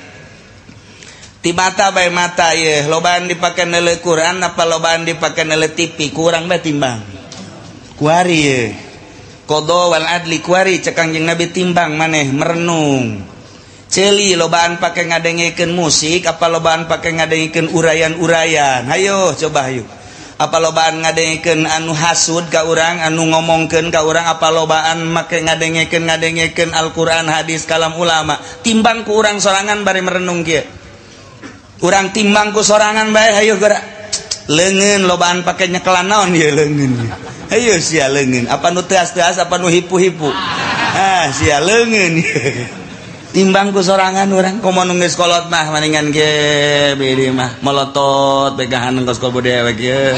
Ti mata bae mata ieu, lobaan dipake neuleuh Quran apa lobaan dipake neuleuh TV, kurang bae timbang. Kuari ieu. Qada wal adli kuari cek Kangjeng Nabi timbang maneh merenung. Ceuli lobaan pake ngadengekeun musik apa lobaan pake ngadengekeun urayan-urayan. Hayo coba hayu. Apa lobaan ngadengekeun anu hasud ka urang, anu ngomongkeun ka urang, apa lobaan make ngadengekeun Al-Qur'an, hadis, kalam ulama. Timbang ku urang sorangan bari merenung kieu. Urang timbang ku sorangan bae hayu geura. Leungeun lobaan pake nyekelan naon ieu leungeun. Hayu sia leungeun, apa nu teas-teas apa nu hipu-hipu. Ah sia leungeun. Timbang ku sorangan urang komo nu geus kolot mah maningan ge bidi mah melotot pegahan kos kobo dewek ye.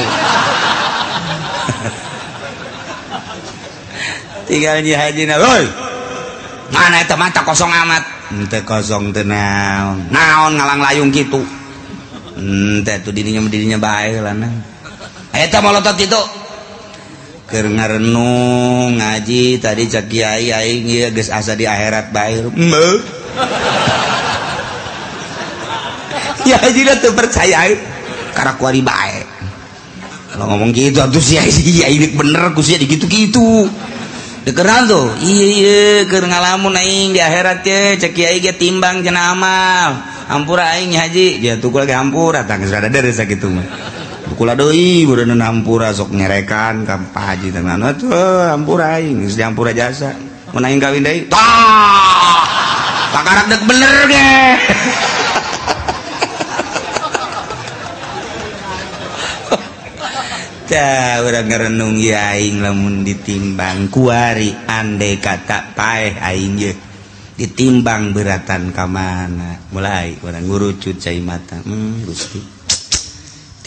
Tinggal nyi hajina, woi. Mana eta mata kosong amat. Henteu kosong teu naon. Naon ngalang layung kitu. Henteu tuh dirinya bae lah nah. Eta molotot kitu. Keur ngarenung ngaji tadi cak kiai aing ieu geus asa di akhirat bae. Heuh. Ya haji teu percaya aing. Karak kuari bae. Kalau ngomong gitu atuh sia ini bener ku sia digitu-gitu. Dikeran tuh. Iya iya keur ngalamun aing di akhirat ye cak kiai ge timbang cenah amal. Hampura aing haji, ya tukul ge hampura tah geus rada deres sakitu mah. Kula deui beureun hampura sok nyerekan ka Pak Haji teh anu atuh hampura aing geus dihampura jasa. Mun aing kawin deui tah. Pakarak deuk bener ge. Tah urang ngarenung ieu aing lamun ditimbang kuari andai kata paeh aing ye ditimbang beratan ka mana. Mulai urang ngurucut cai mata. Gusti.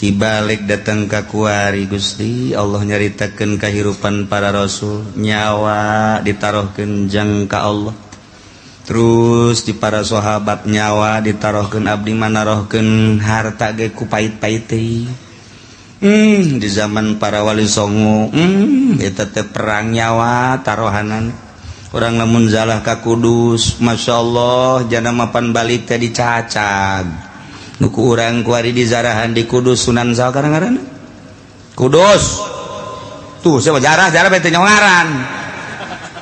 Dibalik datang ka kuari Gusti Allah nyaritakeun kahirupan para rasul nyawa ditaruhkeun jang ka Allah terus di para sahabat nyawa ditaruhkeun abdi manarohkeun harta ge ku pait-pait teh di zaman para wali songo eta teh perang nyawa taruhanan urang lamun zalah ka Kudus masyaallah jana mapan balik teh dicacag nuku urang kuari di zarahan di Kudus Sunan saha ngaranna Kudus tuh siapa jarah bete nyongaran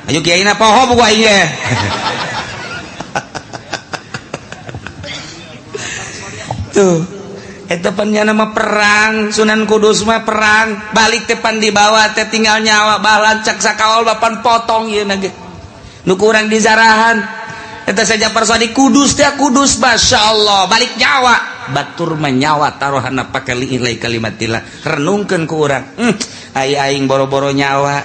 ayo kiaina poho buku aing ge tuh eta pan nya nama perang Sunan Kudus mah perang balik teh pan dibawa teh tinggal nyawa balancak sakaol bapan potong ieu na ge nuku urang di zarahan eta saja persodi Kudus teh Kudus masyaallah balik nyawa batur menyawa taruhana pake liilai kalimatillah renungkeun ku urang ai aing boro-boro nyawa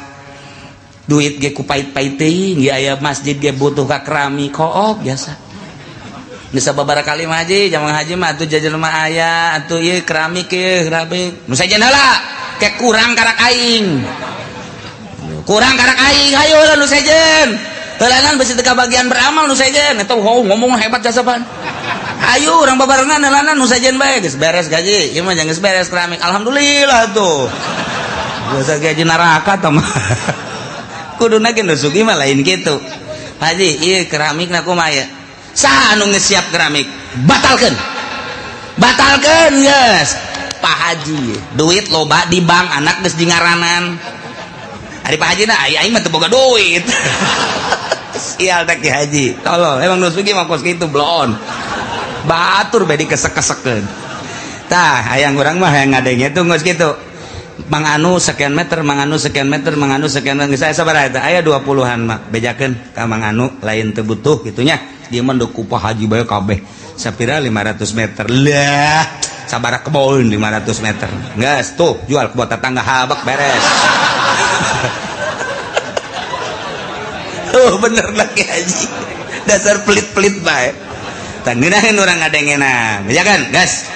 duit ge ku pait-pait teuing ge aya masjid ge butuh ka keramik kook biasa geus sababaraha kali mah haji jamang haji mah atuh jajan mah aya atuh ieu keramik ieu keramik nu sajen heula ke kurang karak aing hayu heula nu sejen heulanan besi teu kabagian beramal nu sejen eta ngomong hebat jasa pan ayo urang babarengan heulanan nu sejen bae geus beres gaji ieu mah geus beres keramik alhamdulillah tuh biasa gaji neraka tah mah kuduna ge nu sugih mah lain kitu haji ieu keramikna kumaha ya saha anu geus siap keramik batalkeun geus Pak Haji duit loba di bank anak geus dingaranan ari Pak Haji na aing mah teu boga duit sial tak Ki Haji tolol emang nu sugih mah kos kitu bloon batur bae dikesek-kesekeun tah hayang urang mah hayang ngadenge tuh geus kitu Mang Anu sekian meter Mang Anu sekian meter Mang Anu sekian meter geus aya sabaraha eta aya 20-an mah bejakeun ka Mang Anu lain teu butuh kitu nya dia mah deuk ku Pak Haji bae kabeh sapira 500 meter lah sabaraha kebon 500 meter geus tuh jual ke tetangga habak beres. Oh bener lagi haji dasar pelit-pelit bae tangeunaheun urang ngadengena ya kan gas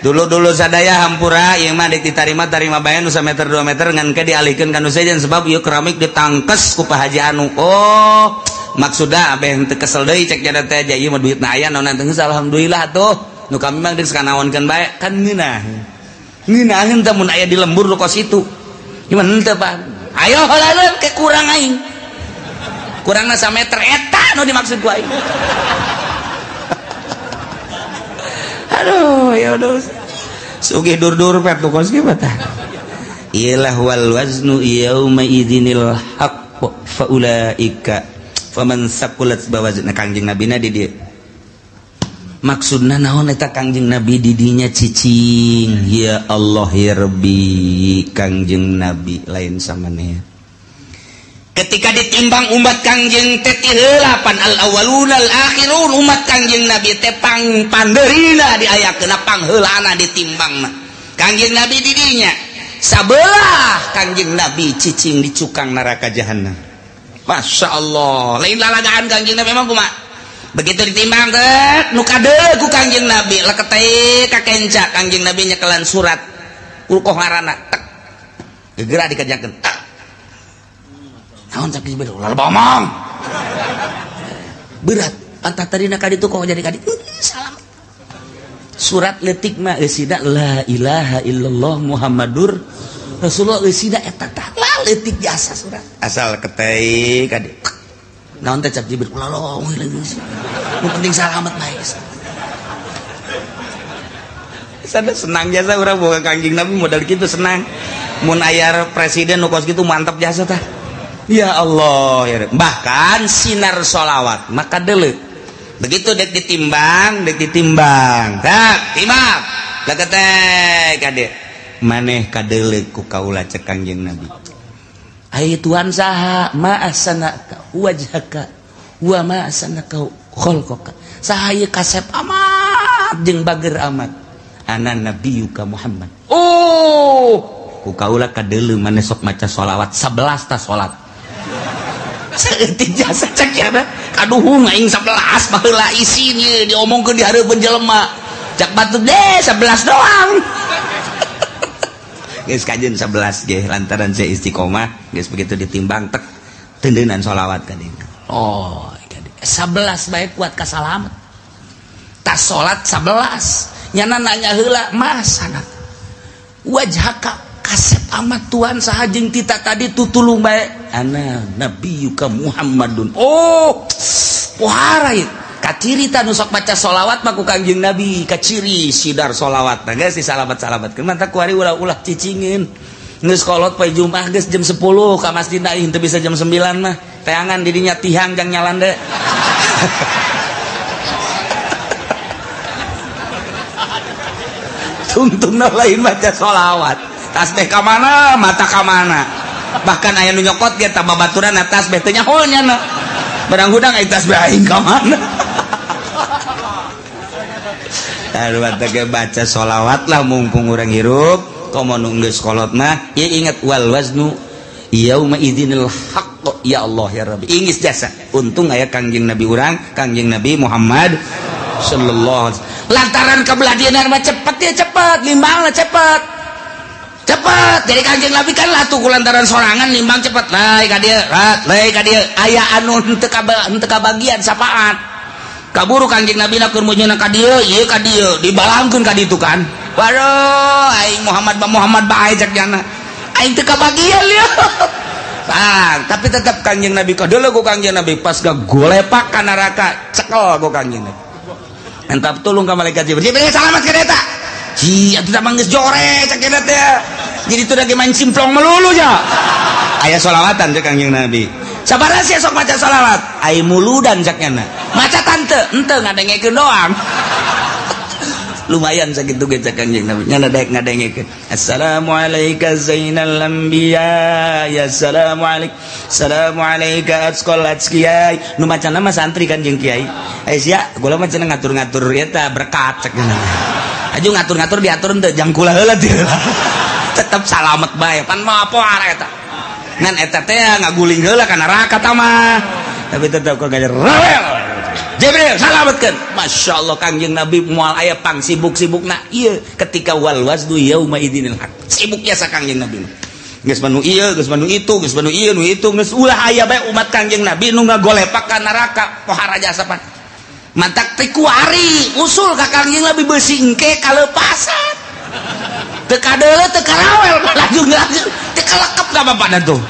dulu-dulu sadaya hampura ieu mah ditarima tarima bae nu sameter 2 meter ngan ke dialihkeun ka nu sejen sebab ieu keramik ditangkes ku Pak Haji anu oh maksudna abeh teu kesel deui cek jada teh ieu mah duitna aya naon teh alhamdulillah tuh nu kami mah geus kanaonkeun bae kan ngeunah ngeunaheun teh mun aya di lembur nu kos itu gimana henteu Pak ayo heula ke kurang aing kurangna sameter eta nu dimaksud ku aing. Aduh ya udah sugih dur-dur pet nu kos kieu tah ilah wal waznu yauma idzinil haqq fa ulaika faman saqulat bawazna Kangjeng Nabina di dieu maksudna naon eta Kangjeng Nabi di dinya cicing ya Allah ya Rabbi Kangjeng Nabi lain samaneh ketika ditimbang umat Kangjeng teh ti heula pan al awwalun al akhirun umat Kangjeng Nabi teh pang pandeurina diayakeun pangheulana ditimbangna Kangjeng Nabi di dinya sabelah Kangjeng Nabi cicing di cukang neraka jahanam. Masya Allah lain lalagaan Kangjeng Nabi emang kumaha Begitu ditimbang teh nu kadeuleu ku Kangjeng Nabi leketeh ka kenca Kangjeng Nabi nyekelan surat ulkoh ngaranna tek gegera dikajakeun tak. Naon cak Jibril ulah bomong. Berat antah tadina ka ditu kok jadi ka ditu salam. Surat leutik mah eusina la ilaha illallah Muhammadur Rasulullah eusina eta tah lah leutik jasa surat. Asal keteh ka ditu. Naon teh cak Jibril ulah lomong nu penting salamet bae. Sada senang jasa urang boga Kangjeng Nabi modal kitu senang. Mun aya presiden nu kos kitu mantap jasa tah. Ya Allah ya. Bahkan sinar sholawat maka deuleu. Begitu dek ditimbang, dek ditimbang. Tak, timbang. Leketek ka dieu. Maneh kadeuleu ku kaula cek Kangjeng Nabi. Ai Tuhan saha ma ahsanaka wajhaka wa ma ahsanaka khalqaka. Saha ieu kasep amat jeung bager amat. Ana nabiyuka Muhammad. Oh, ku kaula kadeuleu maneh sok maca sholawat 11 ta salat. Saeutik jasa cek ya kaduhung aing 11 baheula isin ieu diomongkeun di hareupeun jelema. Cak batu deh 11 doang. Geus kajeun 11 ge lantaran saya istiqomah geus begitu ditimbang tek tendeunan sholawat ka dieu. Oh, 11 bae kuat ka salamet. Tas salat 11 nyana nanya heula masana. Wajhaka kasep amat Tuhan saha jeung tita tadi tutulung bae. Ana nabiyuka Muhammadun. Oh, pohara ieu. Kaciri ta nu sok maca sholawat mah ku Kangjeng Nabi, kaciri sidar sholawat. Nah geus disalamat-salamatkeun mantap ku ari ulah-ulah cicingin. Geus kolot poe Jumat geus jam 10 ka masjid aing teu bisa jam 9 mah. Teangan di dinya tihang jang nyalande. Tungtungna lain maca sholawat. Tasbih ka mana, mata ka mana. Bahkan aya nu nyokot ge tambah baturan tasbih teu nyaho nyana. Barang hudang aing tasbih aing ka mana. Aduh baca baca sholawat lah mumpung urang hirup. Komo nu geus kolot mah ieu ingat wal waznu yauma idzinil haqq ya Allah ya Rabbi. Ingis jasa. Untung aya Kangjeng Nabi urang, Kangjeng Nabi Muhammad sallallahu alaihi wasallam. Lantaran kabeladianan mah cepet ya cepet, limbangna cepet. Cepet. Jadi Kangjeng Nabi kan latuh ku lantaran sorangan limbang cepet. Lae ka dieu, lae ka dieu. Aya anu henteu kabagian sapaat. Kaburu Kangjeng Nabi na keur meunyeuna ka dieu, ieu ka dieu, dibalangkeun ka ditu kan. Waduh, aing Muhammad ba Muhammad bae cek jana. Aing teu kabagian lieu. Bang, tapi tetap Kangjeng Nabi kadeuleu ku Kangjeng Nabi pas gagolepak ka neraka, cekel ku Kangjeng Nabi. Entap tulung ka malaikat Jibril. Jibril salamat ka eta. Ji, atuh tah geus jore cek eta teh. Jadi teu lagi main simplong melulu nya. Aya sholawatan cek Kangjeng Nabi. Sabaraha sia sok maca sholawat? Ai muludan cek nyana. Maca tante, henteu ngadengekeun doang. Lumayan sakitu ge cek Kangjeng Nabi. Nyana daek ngadengekeun. Assalamualaika zainal anbiya, ya assalamualaik. Assalamualaika atqal atqiyai. Nu macana mah santri kan jeung kiai. Ai sia, kula mah cenah ngatur-ngatur eta berkat cek nyana. Aju ngatur-ngatur diatur henteu jang kula heula teu. Tetep salamet bae. Pan mah poara eta. Ngan eta teh ngaguling heula ka neraka ta mah. Tapi tetep kok gajer rawel. Jibril salametkeun. Masya Allah Kangjeng Nabi moal aya pang sibuk-sibukna ieu ketika wal waznu yauma idzinil haq. Sibuk jasa Kangjeng Nabi. Geus manu ieu, geus manu itu, geus manu ieu nu itu, geus ulah aya bae umat Kangjeng Nabi nu ngagolepak ka neraka pohara jasa pan. Mantak teh kuari usul ka Kangjeng Nabi beusi engke kalepasan. Teu kadeuleu teu karawel laju-laju teu kalekep ka bapana tuh.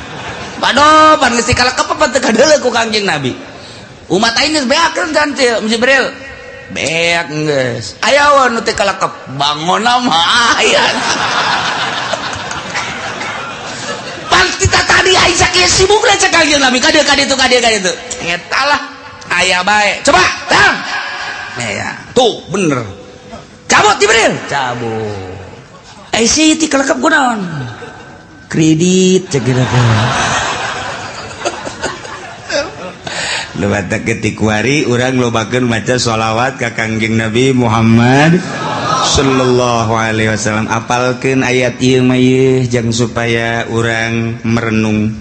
Padoh pan geus teu kalekep apa teu kadeuleu ku Kangjeng Nabi. Umat aing geus beakeun kan Jibril. Beak geus. Aya we nu teu kalekep bangonna mah aya. Pan kita tadi aing sakieu sibukna cek Kangjeng Nabi ka dieu ka ditu ka dieu ka ditu. Eta lah aya bae. Coba, tang. Ya, tuh bener. Cabut Jibril, cabut. Eh si ti kalekep kunaon? Kredit cek gitu. Lewat ketikuari urang lobakeun maca sholawat ka Kangjeng Nabi Muhammad sallallahu alaihi wasallam. Apalkeun ayat ieu mah ieu jang supaya urang merenung.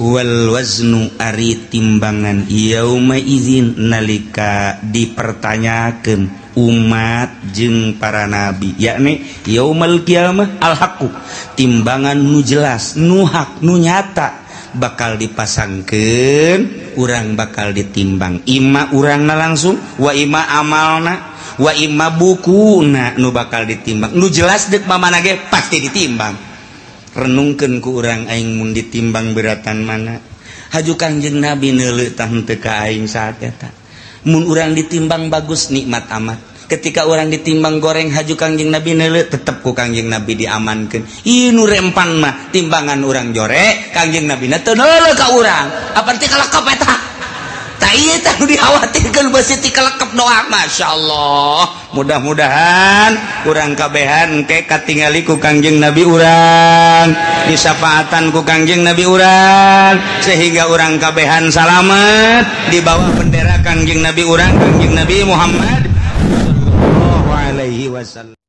Wal waznu ari timbangan yauma idzin nalika dipertanyakeun umat jeung para nabi, yakni yaumal kiamah al haqqu, timbangan nu jelas, nu hak, nu nyata bakal dipasangkeun, urang bakal ditimbang. Ima urangna langsung, wa ima amalna, wa ima bukuna nu bakal ditimbang. Nu jelas deuk mamana ge pasti ditimbang. Renungkeun ku urang aing mun ditimbang beratan mana. Haju Kangjeng Nabi neuleuh tah henteu ka aing saat eta. Mun urang ditimbang bagus nikmat amat. Ketika urang ditimbang goreng haju Kangjeng Nabi neuleuh tetep ku Kangjeng Nabi diamankeun. Ieu nu rempan mah timbangan urang jore, Kangjeng Nabi na teu neuleuh ka urang. Apa ti kalekep eta? Tah ieu teh nu dikhawatirkeun beusi ti kalekep doang. Masyaallah. Mudah-mudahan urang kabehan engke katingali ku Kangjeng Nabi urang, disafaatan ku Kangjeng Nabi urang, sehingga urang kabehan salamet di bawah bendera Kangjeng Nabi urang, Kangjeng Nabi Muhammad sallallahu alaihi wasallam.